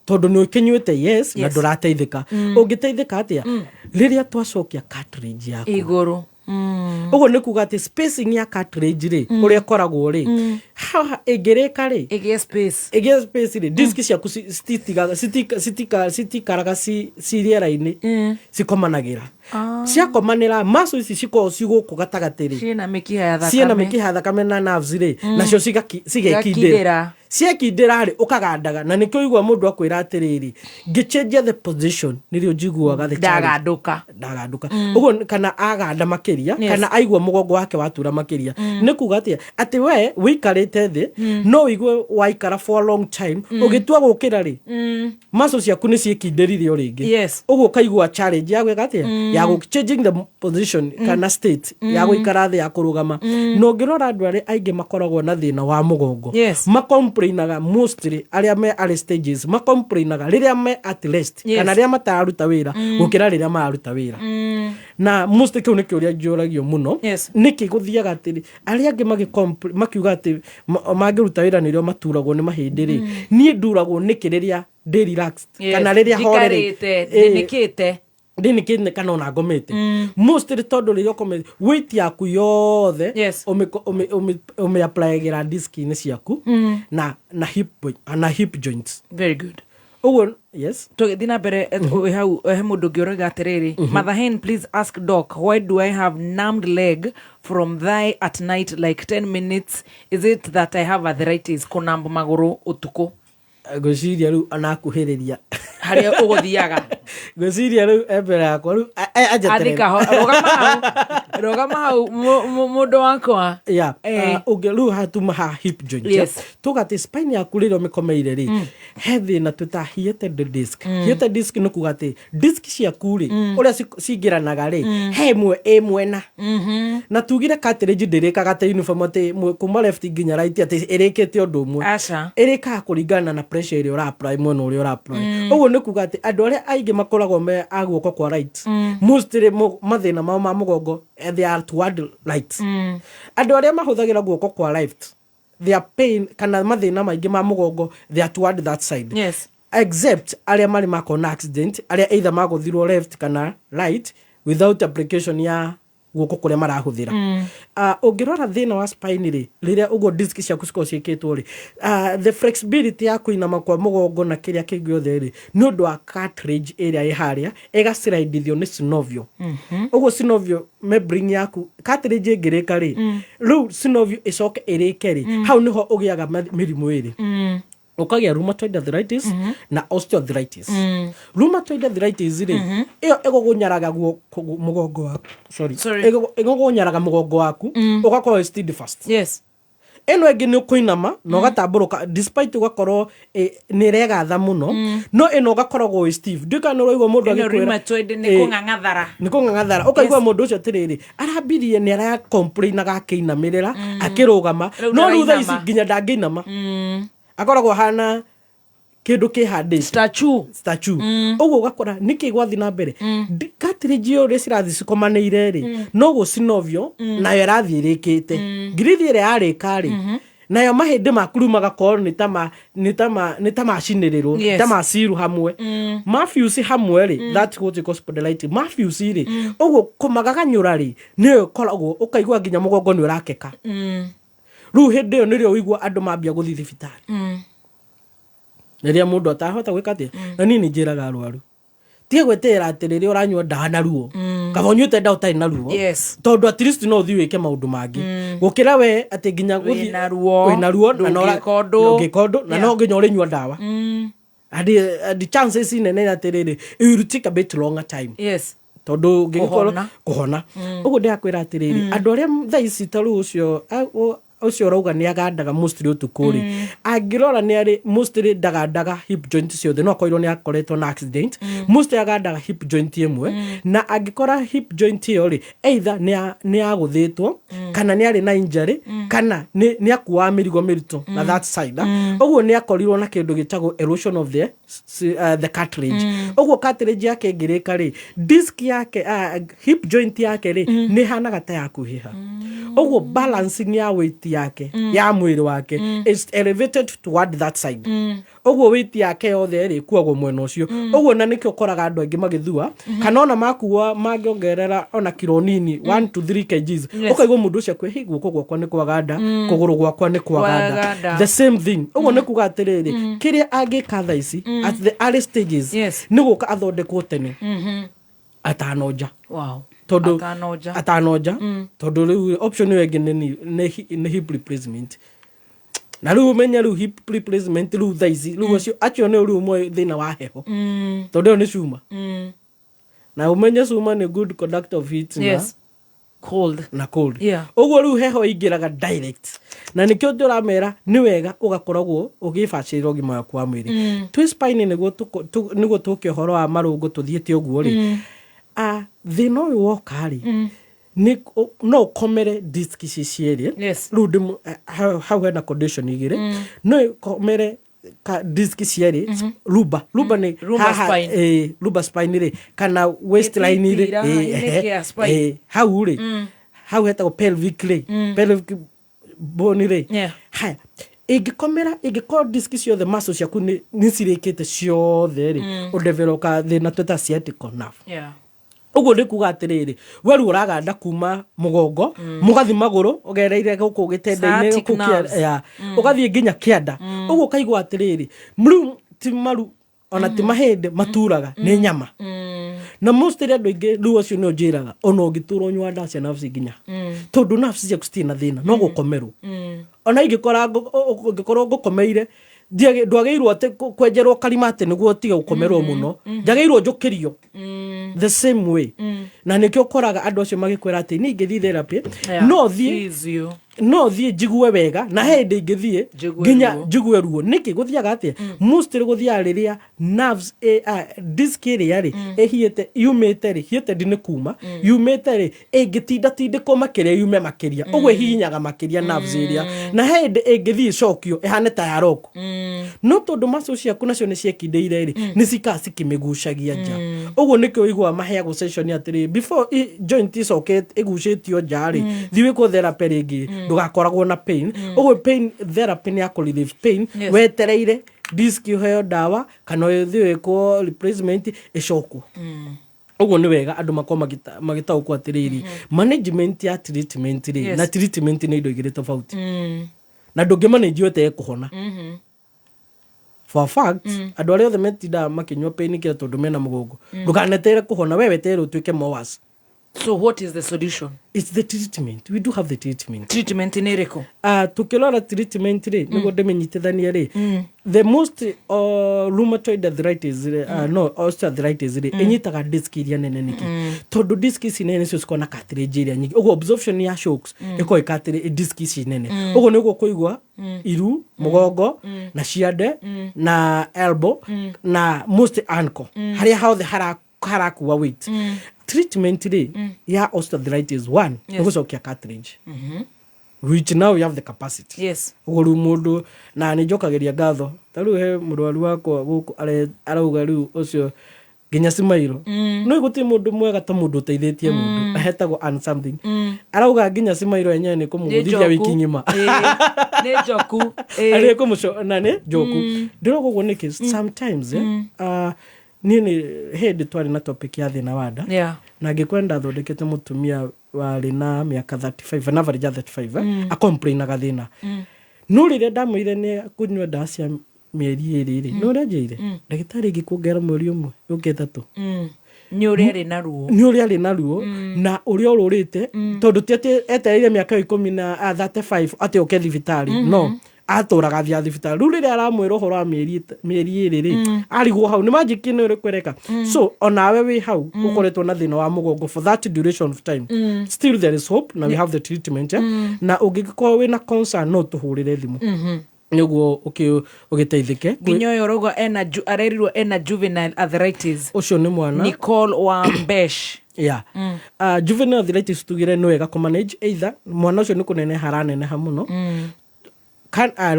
tondũ nĩ ũkĩnyuĩte, yes, na ndũrateithĩka. Ũngĩteithĩka atĩa? Rĩrĩa twacokia cartilage yaku igũrũ. Ũguo nĩ kuga atĩ spacing ya cartilage rĩ, ũrĩa ĩkoragwo rĩ, haha ĩngĩrĩka rĩ, ĩgĩe space. Ĩgĩe space rĩ, disc ciaku citikaraga ci rĩera-inĩ, cikomanagĩra. Ciakomanĩra, muscle ici cikoragwo ci gũkũ gatagatĩ rĩ, ciĩna mĩkiha ya thakame. Ciĩna mĩkiha ya thakame na nerves rĩ, nacio cigekindĩra. Cigekindĩra. Ciekindĩra rĩ, ũkagandaga. Na nĩkĩo igua mũndũ akwĩra atĩrĩrĩ, ngĩcenjia the position nĩrĩo njiguaga the challenge. Ndagandũka. Ndagandũka ũguo, kana aganda makĩria, kana aigua mũgongo wake watura makĩria. Nĩ kuga atĩa? Atĩ we wĩikarĩte thĩ, no ũigue waikara for a long time, ũgĩtua gũkĩra rĩ, muscle ciaku nĩ ciĩkindĩrire o rĩngĩ. Ũguo ũkaigua challenge ya gwĩka atĩa? Ya gũ changing the position kana state ya gũikara thĩ, ya kũrũgama. Na ũngĩrora andũ arĩa aingĩ makoragwo na thĩna wa mũgongo, macomplainaga mostly arĩa me early stages, macomplainaga rĩrĩa me at rest kana rĩrĩa matararuta wĩra gũkĩra rĩrĩa mararuta wĩra. Na mostly kĩu nĩ kĩũria njũragio mũno. Nĩkĩ gũthiaga atĩrĩ, arĩa angĩ makiuga atĩ mangĩruta wĩra nĩrĩo maturagwo nĩ mahĩndĩ rĩ, niĩ nduragwo nĩkĩ rĩrĩa ndĩ relaxed kana rĩrĩa horere? Njikarĩte, ndĩnĩkĩte. Ndĩnĩkĩte kana ona ngomete. Mostly tondũ rĩrĩa ũkomete, weight yaku yothe ũmĩ-applyagĩra disk-inĩ ciaku na hip joints. Very good. Ũguo yes. Tũgĩthiĩ na mbere, wĩ hau, he mũndũ ũngĩ ũroiga atĩrĩrĩ, "Mother Hen, please ask doc, why do I have numbed leg from thigh at night like 10 minutes? Is it that I have arthritis?" Kũnamb magũrũ ũtukũ. Ngwĩciria rĩu anakuhĩrĩria harĩa ũgũthiaga. Ngwĩciria rĩu e mbere yakwa rĩu anjeterere. Athika ho, rũgama hau. Rũgama hau mũndũ wakwa. Yeah. Eh. Ũngĩ rĩu hatuma ha hip joint. Yes. Tuga atĩ spine yaku rĩrĩa ũmĩkomeire rĩ, he thĩna twĩta hiated disc. Hiated disc nĩ kuga atĩ disc ciaku rĩ, ũrĩa cingĩranaga rĩ, he ĩmwe ĩ mwena. Na tugire cartilage ndĩrĩkaga atĩ uniform atĩ kuma left nginya right atĩ ĩrĩkĩte ũndũ ũmwe. Aca. Ĩrĩkaga kũringana na pressure ĩrĩa ũra apply mwena ũrĩa ũra apply. Ũguo nĩ kuga atĩ andũ arĩa aingĩ makoragwo me a guoko kwa right, mostly mathĩna mao ma mũgongo, they are toward right. Andũ arĩa mahũthagĩra guoko kwa left, their pain kana mathĩna maingĩ ma mũgongo, they are toward that side. Except arĩa marĩ makona accident, arĩa either magũthirwo left kana right without application ya guoko kũrĩa marahũthĩra. Ũngĩrora thĩna wa spine rĩ, rĩrĩa ũguo disc ciaku cikoragwo ciĩkĩtwo rĩ, the flexibility ya kũinama kwa mũgongo na kĩrĩa kĩngĩ gĩothe rĩ, nĩ ũndũ wa cartilage ĩrĩa ĩ harĩa ĩgaciraidithio nĩ synovial. Ũguo synovial membrane yaku cartilage ĩngĩrĩka rĩ, rĩu synovial ĩcoke ĩrĩke rĩ, hau nĩho ũgĩaga mĩrimũ ĩrĩ. Ũkagĩa rheumatoid arthritis na osteoarthritis. Rheumatoid arthritis rĩ, ĩyo ĩgũgũnyaraga guoko mũgongo waku, sorry. Sorry. Ĩgũgũnyaraga mũgongo waku, ũgakorwo wĩ steadfast. Ĩno ĩngĩ nĩ ũkũinama na ũgatambũrũka, despite ũgakorwo nĩ ĩregatha mũno, no ĩno ũgakoragwo wĩ stiff. Ndiũĩ kana nĩ ũraigua mũndũ Ĩno agĩkwĩra, rheumatoid nĩ kũng'ang'athara. Nĩ kũng'ang'athara. Ũkaigua mũndũ ũcio atĩrĩrĩ, arambirie nĩ aracomplainaga akĩinamĩrĩra, akĩrũgama, Rĩu no rĩu thaa ici ndarainama. nginya ndangĩinama. Akoragwo ahana kĩndũ kĩhandĩte. Statue. Statue. Ũguo ũgakora nĩkĩ gwathiĩ na mbere. Cartilage ĩyo ũrĩa cirathiĩ cikomanĩire rĩ, noguo synovial nayo ĩrathiĩ ĩrĩkĩte. Ngirithi ĩrĩa yarĩka rĩ, nayo mahĩndĩ maku rĩu magakorwo nĩ ta macinĩrĩrwo, ta maciru hamwe. Mafuse hamwe rĩ, that's what you call spondylitis. Mafuse rĩ, ũguo kũmagaganyũra rĩ, nĩyo ĩkoragwo ũkaigua nginya mũgongo nĩ ũrakeka. Rĩu hĩndĩ ĩyo nĩrĩo ũigua andũ mambia gũthiĩ thibitarĩ. Rĩrĩa mũndũ atahota gwĩka atĩa, na niĩ nĩ njĩraga arwaru, tiga gwĩtĩĩra atĩ rĩrĩa ũranyua ndawa na ruo, kaba ũnyuĩte ndawa ũtarĩ na ruo. Tondũ at least no ũthiĩ wĩke maũndũ mangĩ. Gũkĩra we atĩ nginya gũthiĩ Wĩna ruo, wĩna ruo, na no ũra- ndũngĩka ũndũ. ndũngĩka ũndũ, na no nginya ũrĩnyua ndawa. And the chances nene nĩ atĩrĩrĩ, it will take a bit longer time. Tondũ ũngĩgĩkorwo Kũhona. kũhona. Ũguo ndĩrakwĩra atĩrĩrĩ, andũ arĩa thaa ici ta rĩu ũcio ũrauga nĩ agandaga mostly ũtukũ rĩ, angĩrora nĩ arĩ mostly ndagandaga hip joint ciothe, no akorirwo nĩ akoretwo na accident. Mostly agandaga hip joint ĩmwe, na angĩkora hip joint ĩyo rĩ, either nĩ agũthĩtwo, kana nĩ arĩ na injury, kana nĩ akuaga mĩrigo mĩritũ na that side. Ũguo nĩ akorirwo na kĩndũ gĩtagwo erosion of the cartilage. Ũguo cartilage yake ĩngĩrĩka rĩ, disc yake, hip joint yake rĩ, nĩ ĩhanaga ta ya kuhĩha. Ũguo balancing ya weight yake, ya mwĩrĩ wake, is elevated toward that side. Ũguo weight yake yothe rĩ, ĩkuagwo mwena ũcio. Ũguo na nĩkĩo ũkoraga andũ aingĩ magĩthua, kana ona makua mangĩongerera ona kiro nini, 1 to 3 kgs, ũkaigua mũndũ ũcio akwĩ, hey, guoko gwakwa nĩ kwaganda, kũgũrũ gwakwa nĩ kwaganda. Kwaganda. The same thing. Ũguo nĩ kuga atĩrĩrĩ, kĩrĩa angĩka thaa ici, at the early stages, nĩ gũka athondekwo tene. Atanonja. Tondũ Atanonja. atanonja. Tondũ rĩu option ĩyo ĩngĩ nĩ hip replacement. Na rĩu ũmenye rĩu hip replacement rĩu thaa ici, rĩu acio nĩo rĩu moĩ thĩna wa heho. Tondũ ĩyo nĩ cuma. Na ũmenye cuma nĩ good conductor of heat na Cold. Na cold. Ũguo rĩu heho ĩingĩraga direct. Na nĩkĩo ndĩramera nĩ wega ũgakoragwo ũgĩbacĩrĩra ũgima waku wa mwĩrĩ. Twĩ spine nĩguo tũke ũhoro wa marũngo tũthiĩte ũguo rĩ. Thĩna ũyũ woka rĩ, no ũkomere disc ici cierĩ. Rĩu hau hena condition igĩrĩ. No ĩkomere ka disc cierĩ, lumbar. Lumbar nĩ Lumbar haha, spine. Lumbar spine rĩ, kana waistline rĩ, Gĩtindiira inĩ kĩa spine. Hau rĩ, hau hetagwo pelvic rĩ, pelvic bone rĩ. Haya, ĩngĩkomera, ĩngĩkorwo disc ciothe muscle ciaku nĩ cirĩkĩte ciothe rĩ, ũdevelopa thĩna twĩta sciatic nerve. Ũguo nĩ kuga atĩrĩrĩ, we rĩu ũraganda kuma mũgongo, mũgathi magũrũ, ũgereire gũkũ gĩtenda-inĩ, Sciatic gũkũ kĩa- nerves. ya, ũgathiĩ nginya kĩanda. Ũguo ũkaigua atĩrĩrĩ, rĩu ti maru, ona ti mahĩndĩ maturaga, nĩ nyama. Na most rĩ andũ aingĩ rĩu acio nĩo njĩraga, ona ũngĩtũra ũnyua ndawa cia nerves nginya. Tondũ nerves ciaku citirĩ na thĩna, no gũkomerwo. Ona ingĩkora ũngĩkorwo ngũkomeire, ndwagĩrĩirwo atĩ kwenjerwo karima atĩ nĩguo ũtige gũkomerwo mũno. Njagĩrĩirwo njũkĩrio. The same way. Na nĩkĩo ũkoraga andũ acio magĩkwĩra atĩ niĩ ingĩthiĩ therapy, Yeah. no thiĩ Physio. no thiĩ njigue wega, na he hĩndĩ ingĩthiĩ Njigue nginya ruo. njigue ruo. Nĩkĩ gũthiaga atĩa? Mostly gũthiaga rĩrĩa nerves disc ĩrĩa rĩ ĩhiĩte yumĩte rĩ, hiĩte ndinĩ kuma yumĩte rĩ, ĩngĩtinda tindĩkwo makĩria yume makĩria, ũguo ĩhihinyaga makĩria nerves ĩrĩa, na he hĩndĩ ĩngĩthiĩ ĩcokio ĩhane ta ya roko, no tondũ muscle ciaku nacio nĩ ciekindĩire rĩ, nĩ cikaa cikĩmĩgucagia nja. Ũguo nĩkĩo ũiguaga maheagwo session atĩrĩ, before joint ĩcokete ĩgucĩtio nja rĩ, thiĩ wĩkwo therapy rĩngĩ, ndũgakoragwo na pain. Ũguo pain therapy nĩ ya kũ relieve pain wetereire disc ũheo ndawa kana ũthiĩ wĩkwo replacement ĩcokwo. Ũguo nĩ wega andũ makorwo magĩtaũkwo atĩrĩrĩ, management ya treatment rĩ, na treatment nĩ indo igĩrĩ tofauti, na ndũngĩmanage ũtee kũhona. For a fact, andũ arĩa othe metindaga makĩnyua painkiller tondũ mena mũgongo, ndũkanetere kũhona, we wetere ũtuĩke more worse. So what is the solution? It's the treatment. We do have the treatment. Treatment nĩ ĩrĩkũ? Tukĩrora treatment rĩ, nĩguo ndĩmĩnyitithanie rĩ, the most rheumatoid arthritis rĩ, no osteoarthritis rĩ, ĩnyitaga disc iria nene. Nĩkĩ? Tondũ disc ici nene nĩcio cikoragwo na cartilage ĩrĩa nyingĩ, ũguo absorption ya shocks ĩkoragwo ĩ cartilage disc ici nene. Ũguo nĩguo kũigua iru, mũgongo na ciande na elbow na most ankle, harĩa hothe harakua weight. Treatment rĩ ya osteoarthritis, one, nĩ gũcokia cartilage, which now we have the capacity. Ũguo rĩu mũndũ, na nĩ njokagĩria ngatho, ta rĩu he mũrwaru wakwa gũkũ arauga rĩu ũcio nginya cimairo, no gũtirĩ mũndũ mwega ta mũndũ ũteithĩtie mũndũ ahetagwo and something. Arauga nginya cimairo yenyewe nĩ kũmũgũthithia Njoku. wiki ng'ima. Nĩ njoku. Arĩ kũmũco na nĩ njoku ndĩroga ũguo nĩkĩ. Sometimes niĩ nĩ hĩndĩ twarĩ na topic ya thĩna wa nda, na ngĩkwenda thondekete mũtumia warĩ na mĩaka 35, an average ya 35, acomplainaga thĩna, no rĩrĩa ndamwĩrire nĩ kũnyua ndawa cia mĩeri 2 rĩ, no ũrĩa njĩire ndagĩtarĩ ingĩkuongerera mweri ũmwe yũke 3. Nĩ ũrĩa arĩ na ruo. Nĩ ũrĩa arĩ na ruo na ũrĩa ũrũrĩte, tondũ ti atĩ etereire mĩaka ĩyo ikũmi na 35 atĩ oke thibitarĩ, no atũraga athiaga thibitarĩ. Rĩu rĩrĩa aramwĩra ũhoro wa mĩeri 2 rĩ, arigwo hau nĩ manjiki nĩ ũrĩkũ ĩreka. So onawe wĩ hau ũkoretwo na thĩna wa mũgongo for that duration of time, still there is hope, na we have the treatment, eh? Na ũngĩkorwo wĩna concern, no tũhũrĩre thimũ nĩguo ũgĩteithĩke. Nginya ũyũ ũrauga ena arerirwo ena juvenile arthritis. Ũcio nĩ mwana. Nicole Wambesh. Yeah. Juvenile arthritis tugire nĩ wega kũmanage, either mwana ũcio nĩ kũneneha araneneha mũno,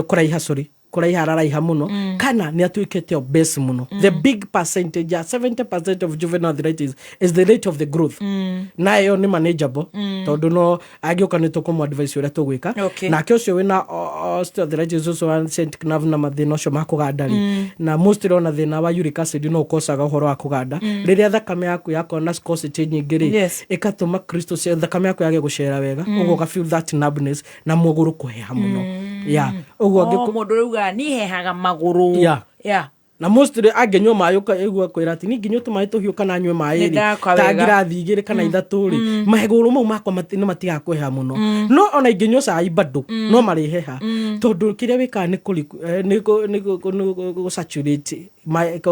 kũraiha, sorry, kũraiha araraiha mũno, kana nĩ atuĩkĩte obese mũno. The big percentage ya 70% of juvenile arthritis is the rate of the growth, na ĩyo nĩ manageable, tondũ no angĩũka nĩ tũkũmũ advice ũrĩa tũgwĩka. Nake ũcio wĩna osteoarthritis ũcio wa sciatic nerve na mathĩna ũcio ma kũganda rĩ, na mostly ona thĩna wa uric acid no ũkocaga ũhoro wa kũganda. Rĩrĩa thakame yaku yakorwo na viscosity nyingĩ rĩ, ĩgatũma crystals cia thakame yaku yage gũcera wega, ũguo ũga feel that numbness na magũrũ kũheha mũno, yeah, ũguo Oh, mũndũ ũrauga niĩ hehaga magũrũ. Na mostly angĩnyua maĩ ũkaigua kwĩra atĩ niĩ ngĩnyua tũmaĩ tũhiũ kana nyue maĩ Nĩ rĩ, ndakwa ta wega. ngirathi 2 kana 3 rĩ, magũrũ mau makwa nĩ matigaga kũheha mũno, no ona ingĩnyua cai bado no marĩheha, tondũ kĩrĩa wĩkaga nĩ nĩ gũ saturate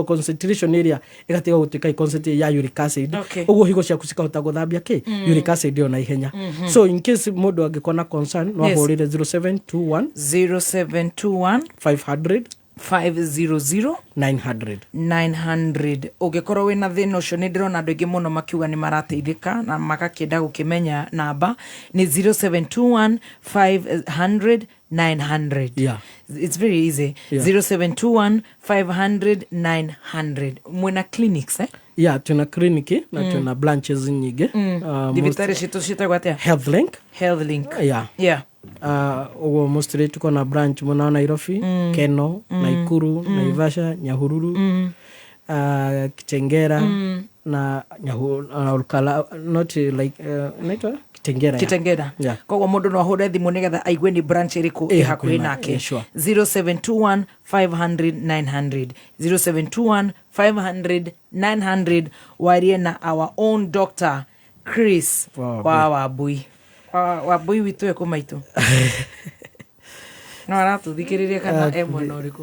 concentration ĩrĩa ĩgatiga gũtuĩka concentrate ya uric acid. Ũguo higo ciaku cikahota gũthambia kĩ uric acid ĩyo na ihenya. So in case mũndũ angĩkorwo na concern, no ahũrĩre 0721 0721 500 500 900. 900. Ũngĩkorwo wĩna thĩna ũcio, nĩ ndĩrona andũ aingĩ mũno makiuga nĩ marateithĩka na magakĩenda gũkĩmenya, namba nĩ 0721 500 900. It's very easy. 0721 500 900. Mwĩna clinics, eh? Yeah, twĩna clinic na twĩna branches nyingĩ. Thibitarĩ citũ ciĩtagwo atĩa? Health Link. Health Link. Yeah. Ũguo mostly tuko na branch mwena wa Nairobi, Keno, Naikuru, Naivasha, Nyahururu, Kitengera na Olkala, not like inaitwa Kitengera, yeah. Kitengera. Koguo mũndũ no ahũre thimũ nĩgetha aigue nĩ branch ĩrĩkũ ĩ hakuhĩ hakuhĩ nake. Yeah, sure. 0721 500 900, 0721 500 900, warie na our own doctor Chris Wa wa Wambui. Wambui witũ ekũ maitũ no aratũthikĩrĩria kana e mwena ũrĩkũ?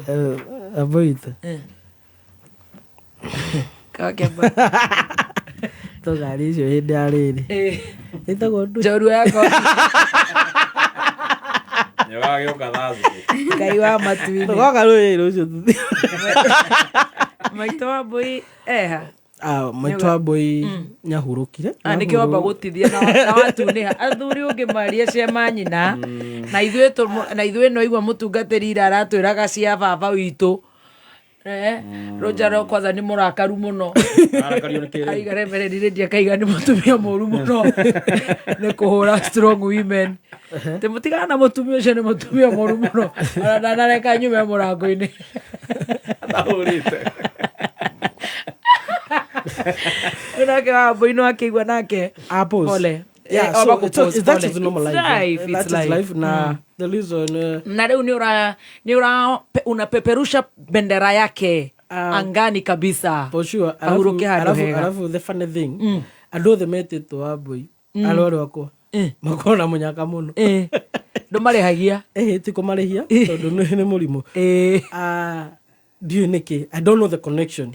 Wambui witũ. Kawakĩamba. To ngari icio hĩndĩ ya rĩrĩ ĩtagwo ndũ Njorua yakwa. Nĩũgagĩũka Thursday. Ngai wa matu-inĩ. Tũgoka rũĩ rũcio tũthiĩ. Maitũ wa mbũi eha. Ah, maitũ wa mbũi nyahurũkire. Ah, nĩkĩo wamba gũtithia na watunĩha athuri ũngĩmaria cia manyina na ithuĩ na ithuĩ no igua mũtungatĩri ira aratwĩraga cia baba witũ. Rũnjaro kwanza nĩ mũrakaru mũno. Arakario nĩ kĩrĩu? Aiga reverend Lydia akaiga nĩ mũtumia mũru mũno nĩ kũhũra strong women. Tĩ mũtigana na mũtumia ũcio nĩ mũtumia mũru mũno ona ndanareka nyume mũrango-inĩ. Atahũrĩte. Nake wa mbũi no akĩigua nake. Ah, pause. Pole. Yeah, Eh, so oba it's, kũ-pause, it's, that pole. is normal It's life. life, eh? it's That is life. life na the reason Na rĩu nĩ ũra unapeperusha bendera yake angani kabisa. For sure. Ahurũke handũ hega. Alafu the funny thing, andũ othe metĩtwo wa mbũi arwaru akwa makoragwo na mũnyaka mũno. Ndũmarĩhagia? Ti kũmarĩhia tondũ nĩ mũrimũ. Ah, ndiũĩ nĩkĩ. I don't know the connection.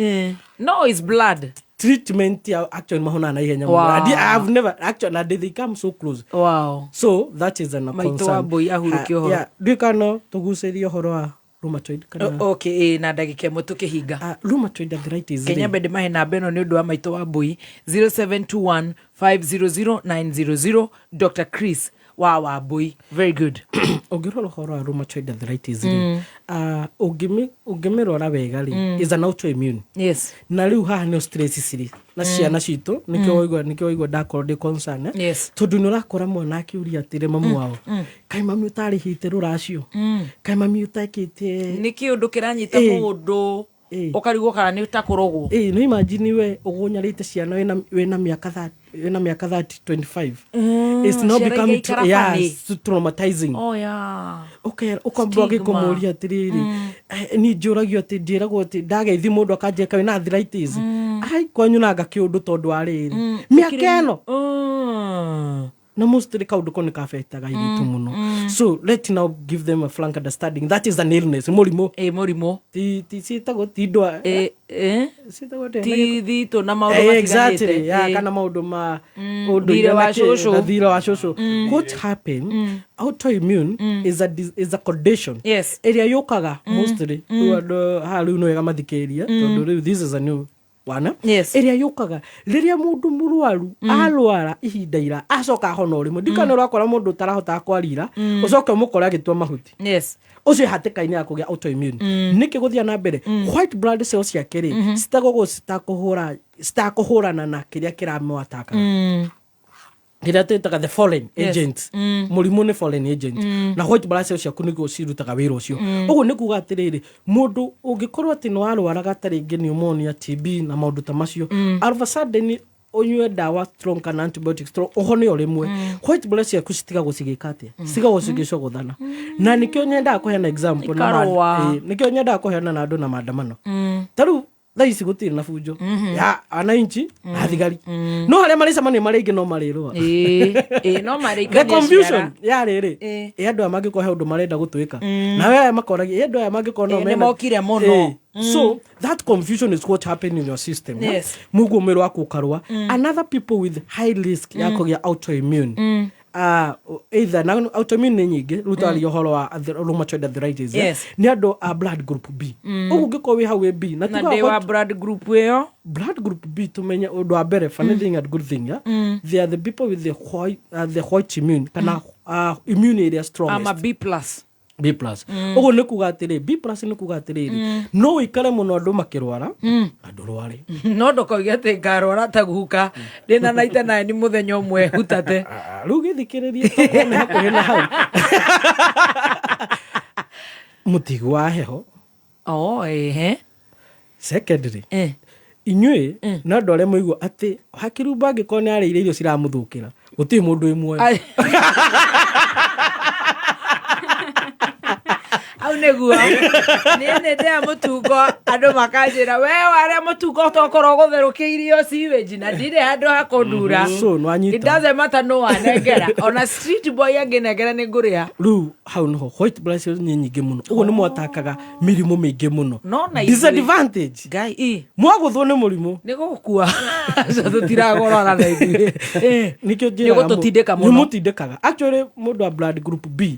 No, it's blood. Treatment ya actually mahonaga na ihenya mũno. Wow. I have never actually na they come so close. Wow. So that is an Maitũ concern. wa mbũi ahurũke ũhoro. Yeah, ndiũĩ kana no tũgucĩrie ũhoro wa rheumatoid kana Okay, na ndagĩka ĩmwe tũkĩhinga. Rheumatoid arthritis rĩ. Kenya mbende mahe namba ĩno nĩ ũndũ wa maitũ wa mbũi 0721 500 900 Dr. Chris wa Wambui. Very good. Ũngĩrora ũhoro wa rheumatoid arthritis rĩ, ũngĩmĩrora wega rĩ, is an autoimmune. Yes. Na rĩu haha nĩho stress cirĩ na ciana citũ nĩkĩo waigua nĩkĩo waigua ndakorwo ndĩ concern eh? Yes. Tondũ nĩ ũrakora mwana akĩũria atĩrĩ mamu wao, kaĩ mami ũtarĩhĩte rũracio, kaĩ mami ũtekĩte. Nĩ kĩũndũ kĩranyita mũndũ ũkarigwo kana nĩ ta kũrogwo. Ĩĩ, no imagine we ũgũnyarĩte ciana wĩna mĩaka wĩna mĩaka 30 25. It's now Ciana becoming igaikara yeah, funny. it's traumatizing. Oh, yeah. Ũkambwo Stigma. agĩkũmũria atĩrĩrĩ, niĩ njũragio atĩ njĩragwo atĩ ndageithi mũndũ akanjĩka wĩna arthritis. Ai kwanyu nanga kĩũndũ tondũ wa rĩrĩ mĩaka ĩno na mostly kaũndũ kau nĩ kabetaga airĩtu mũno. So let now give them a frank understanding that is an illness, mũrimũ. Ĩ mũrimũ. Ti ti ciĩtagwo ti ndwa ciĩtagwo atĩa? Ti thitũ na maũndũ Exactly, matiganĩte. yeah, kana maũndũ ma ũndũire Thirĩ wa na kĩ- cũcũ. na thirĩ wa cũcũ. What happen, autoimmune is a condition Yes. ĩrĩa yũkaga mostly rĩu andũ haha rĩu nĩ wega mathikĩrĩrie tondũ rĩu this is a new one. Yes. Ĩrĩa yũkaga rĩrĩa mũndũ mũrwaru arwara ihinda ira acoka ahona o rĩmwe ndikana ũrakora mũndũ ũtarahotaga kwarira ũcoke ũmũkore agĩtua mahuti. Yes. Ũcio hatĩka-inĩ ya kũgĩa autoimmune nĩkĩ gũthiĩ na mbere white blood cells ciake rĩ citagwo citakũhũrana na kĩrĩa kĩramwataka kĩrĩa twĩtaga the foreign agent. Mũrimũ nĩ foreign agent na white blood cells ciaku nĩguo cirutaga wĩra ũcio. Ũguo nĩ kuga atĩrĩrĩ, mũndũ ũngĩkorwo atĩ nĩ warwaraga ta rĩngĩ pneumonia, TB na maũndũ ta macio, all of a sudden ũnyue ndawa strong kana antibiotics strong ũhone o rĩmwe, white blood ciaku citigagwo cigĩka atĩa? Citigagwo cigĩcogothana. Na nĩkĩo nyendaga kũheana example na Ikarũa. nĩkĩo nyendaga kũheana na andũ na maandamano. Ta rĩu thaa ici gũtirĩ na bunjo ya wananchi na thigari, no harĩa marĩcemania marĩ aingĩ no marĩrũa. Ĩĩ, no The marĩikania confusion ciara. yarĩ rĩ, ĩ andũ aya mangĩkorwo he ũndũ marenda gũtwĩka, nawe aya makoragia ĩ andũ aya mangĩkorwo no Ĩ, mena- nĩmokire mũno. Ĩ, so that confusion is what happened in your system. Yes. Muguo mwĩrĩ waku ũkarũa. Another people with high risk ya kũgĩa autoimmune, either na autoimmune nĩ nyingĩ rĩu twaria ũhoro wa rheumatoid arthritis, eh? Yes. Nĩ andũ a blood group B. Ũguo ũngĩkorwo wĩ hau wĩ B na Na tiga ndĩ wa blood group ĩyo. Blood group B, tumenye ũndũ wa mbere, funny thing and good thing, yeah? They are the people with the white immune kana immune ĩrĩa strongest. Ama B plus. B plus. Ũguo nĩ kuga atĩrĩ, B plus nĩ kuga atĩrĩrĩ, no ũikare mũno andũ makĩrwara na ndũrware. No ndũkoige atĩ ngarwara ta guka ndĩna naita naĩ mũthenya ũmwe hutate. Ah, rĩu gĩthikĩrĩrie tokorwo nĩ hakuhĩ na hau mũtigo wa heho. Oh, ehe. Secondly, inyuĩ na andũ arĩa mũigua atĩ hakirumba angĩkorwo nĩ arĩire irio ciramũthũkĩra gũtirĩ mũndũ wĩ muoyo. Ai. Hau Nĩguo niĩ nĩ ndĩa mũtungo andũ makanjĩra we warĩa mũtungo tokorwo gũtherũkĩirio sewage na ndirĩ handũ ha kũndura. So, nĩwanyita. It doesn't matter no wanengera ona street boy angĩnengera nĩ ngũrĩa. Rĩu hau nĩho white blood cells nĩ nyingĩ mũno, ũguo nĩ mwatakaga mĩrimũ mĩingĩ mũno. No na ithuĩ- Disadvantage, Ngai i mwagũthwo nĩ mũrimũ nĩ gũgũkua. Aca tũtiragorora na ithuĩ. Nĩkĩo Nĩ njĩraga gũtũtindĩka mũno. Nĩ mũtindĩkaga. Actually, mũndũ wa blood group B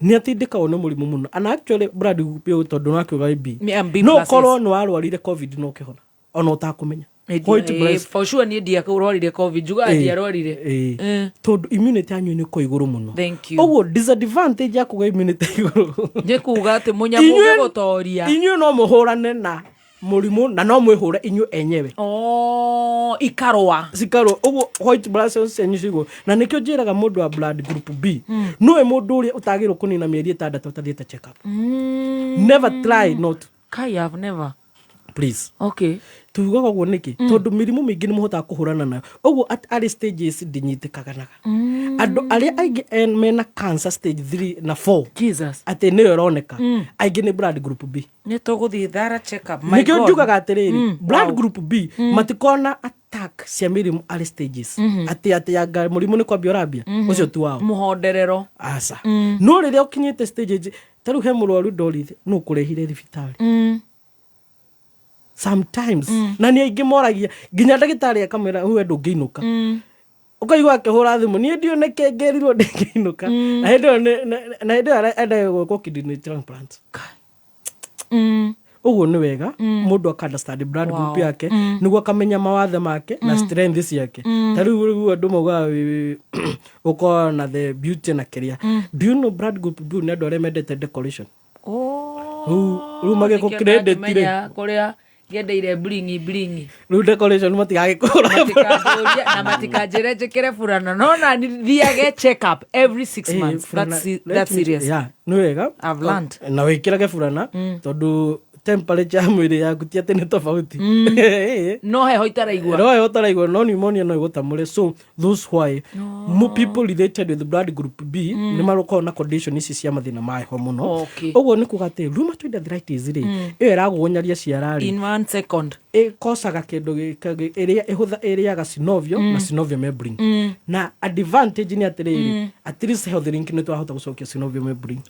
nĩ atindĩkagwo nĩ mũrimũ mũno, and actually blood group B, tondũ nakiuga B, Me, I'm B no plus. korwo nĩ warwarire COVID no ũkĩhona ona ũtakũmenya. White blood For sure niĩ ndiarwarire COVID, njugaga ndiarwarire. Tondũ immunity yanyu nĩ ko igũrũ mũno. Thank you. Ũguo disadvantage ya kuga immunity igũrũ nĩ kuga atĩ mũnyamũ ũngĩgũtoria inyuĩ no mũhũrane na mũrimũ na no mwĩhũre inyuĩ enyewe. Oh, ikarũa. Cikarũa. Ũguo white blood cells cianyu cigũ, na nĩkĩo njĩraga mũndũ wa blood group B nowe mũndũ ũrĩa ũtagĩrwo kũnina mĩeri 6 ũtathiĩte check up. Never try not. Kai, I've never. Please. Okay. Tugaga ũguo nĩkĩ? Tondũ mĩrimũ mĩingĩ nĩ mũhotaga kũhũrana nayo, ũguo at early stages ndĩnyitĩkaganaga. Andũ arĩa aingĩ mena cancer stage 3 na 4, Jesus, atĩ nĩyo ĩroneka, aingĩ nĩ blood group B. Nĩ tũgũthiĩ thara check up. My Nĩkĩo God. njugaga atĩrĩrĩ, blood group B matikona attack cia mĩrimũ early stages, atĩ anga mũrimũ nĩ kwambia ũrambia, ũcio tu wao. Mũhonderero. Aca, no rĩrĩa ũkinyĩte stage ta rĩu he mũrwaru ndorire nũ kũrehire thibitarĩ sometimes, na nĩ aingĩ moragia nginya ndagĩtarĩ akamwĩra we ndũngĩinũka. Ũkaigua akĩhũra thimũ, niĩ ndiũ nĩkĩ ngĩrirwo ndĩngĩinũka, na hĩndĩ ĩyo na hĩndĩ ĩyo endaga gwĩkwo kidney transplant. Ũguo nĩ wega mũndũ aka understand blood group yake nĩguo akamenya mawathe make na strength ciake. Ta rĩu andũ maugaga ũkorwo na the beauty na kĩrĩa. Do you know blood group B nĩ andũ arĩa mendete decoration? Rĩu magĩkũ Nĩkĩo credit rĩ ndakĩmenya kũrĩa ngendeire blingi blingi. Rĩu decoration matigagĩkũra. Matikanjũrie na matikanjĩre njĩkĩre burana, no na thiage check up every 6 months. That's serious. Yeah, nĩ wega. I've learned. Na wĩkĩrage burana tondũ temperature ya mwĩrĩ yaku ti atĩ nĩ tofauti. No heho itaraigua. No heho ũtaraigua, no pneumonia no ĩgũtamũre. So those why mo people related with blood group B nĩ marokorwo na condition ici cia mathĩna ma heho mũno. Ũguo nĩ kuga atĩ rheumatoid arthritis rĩ, ĩyo ĩragũgũnyaria ciara rĩ, In one second ĩkocaga kĩndũ ĩrĩa ĩhũtha ĩrĩaga synovial na synovial membrane. Na advantage nĩ atĩrĩrĩ, at least Health Link nĩ twahota gũcokia synovial membrane.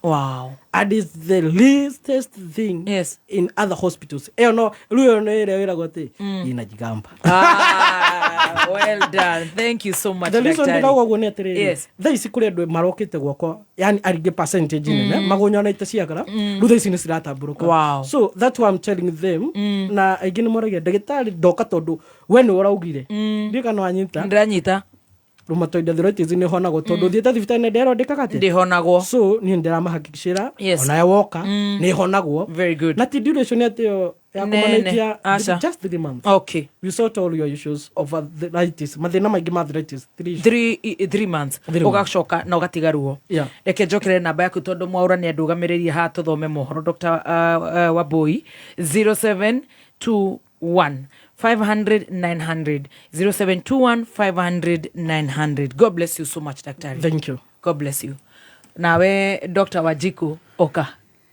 And it's the leastest thing in other hospitals. Ĩyo no rĩu ĩyo nĩ ĩrĩa ĩragwo atĩ inajigamba. Ah, well done, thank you so much, The reason daktari. ndĩrauga ũguo nĩ atĩrĩrĩ, thaa ici kũrĩ andũ marokĩte gwakwa, yani aringĩ percentage nene magũnyanĩte ciakara, rĩu thaa ici nĩ ciratambũrũka. So that's why I'm telling them. Na aingĩ nĩ moragia ndagĩtarĩ ndoka tondũ we nĩ ũraugire. Ndiũĩ kana wanyita. Ndĩranyita. Rheumatoid arthritis nĩ ĩhonagwo, tondũ thiĩte thibitarĩ nĩ nderwo ndĩkaga atĩa? Ndĩhonagwo. So niĩ ndĩramahakikicĩra onawe woka nĩ ĩhonagwo. Very good. Na ti duration atĩ ĩyo ya Nene. kũmanĩtia, Aca. just 3 months. Okay. You sort all your issues of arthritis, mathĩna maingĩ ma arthritis, three issues. 3 months. 3 months. Ũgacoka na ũgatiga ruo. Reke njokere namba yaku tondũ mwaũra nĩ andũgamĩrĩrie haha tũthome mohoro. Dr Wambui, 0721 500 900, 0721 500 900. God bless you so much, daktari. Thank you. God bless you. Nawe Dr Wanjiku oka.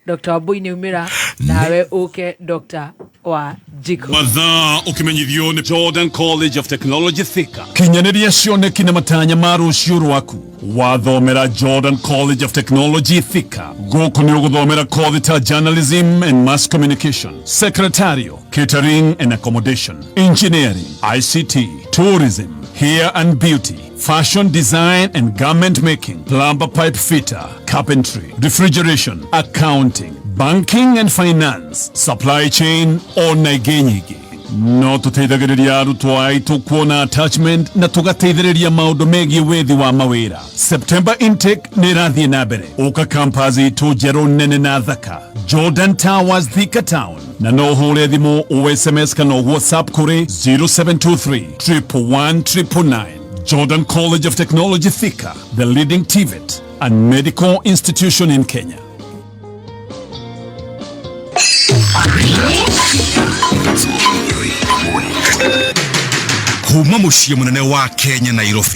Dr Wambui nĩ umĩra, nawe ũke Dr Wanjiku. Mathaa ũkĩmenyithio nĩ Jordan College of Technology Thika. Kinyanĩria cioneki na matanya ma rũciũ rwaku wathomera Jordan College of Technology Thika. Gũkũ nĩ ũgũthomera kothi ta journalism and mass communication, secretarial, catering and accommodation, engineering, ICT, tourism, hair and beauty, fashion design and garment making, plumber, pipe fitter, carpentry, refrigeration, accounting, banking and finance, supply chain ona ingĩ nyingĩ. No tũteithagĩrĩria arutwo aitũ kuona attachment na tũgateithĩrĩria maũndũ megiĩ wethi wa mawĩra. September intake nĩ ĩrathiĩ na mbere. Ũka campus itũ njerũ nene na thaka, Jordan Towers, Thika Town, na no ũhũre thimũ o SMS kana WhatsApp kũrĩ 0723 111 999. Jordan College of Technology Thika, the leading TVET and medical institution in Kenya. Kuma muciĩ mũnene wa Kenya, Nairobi.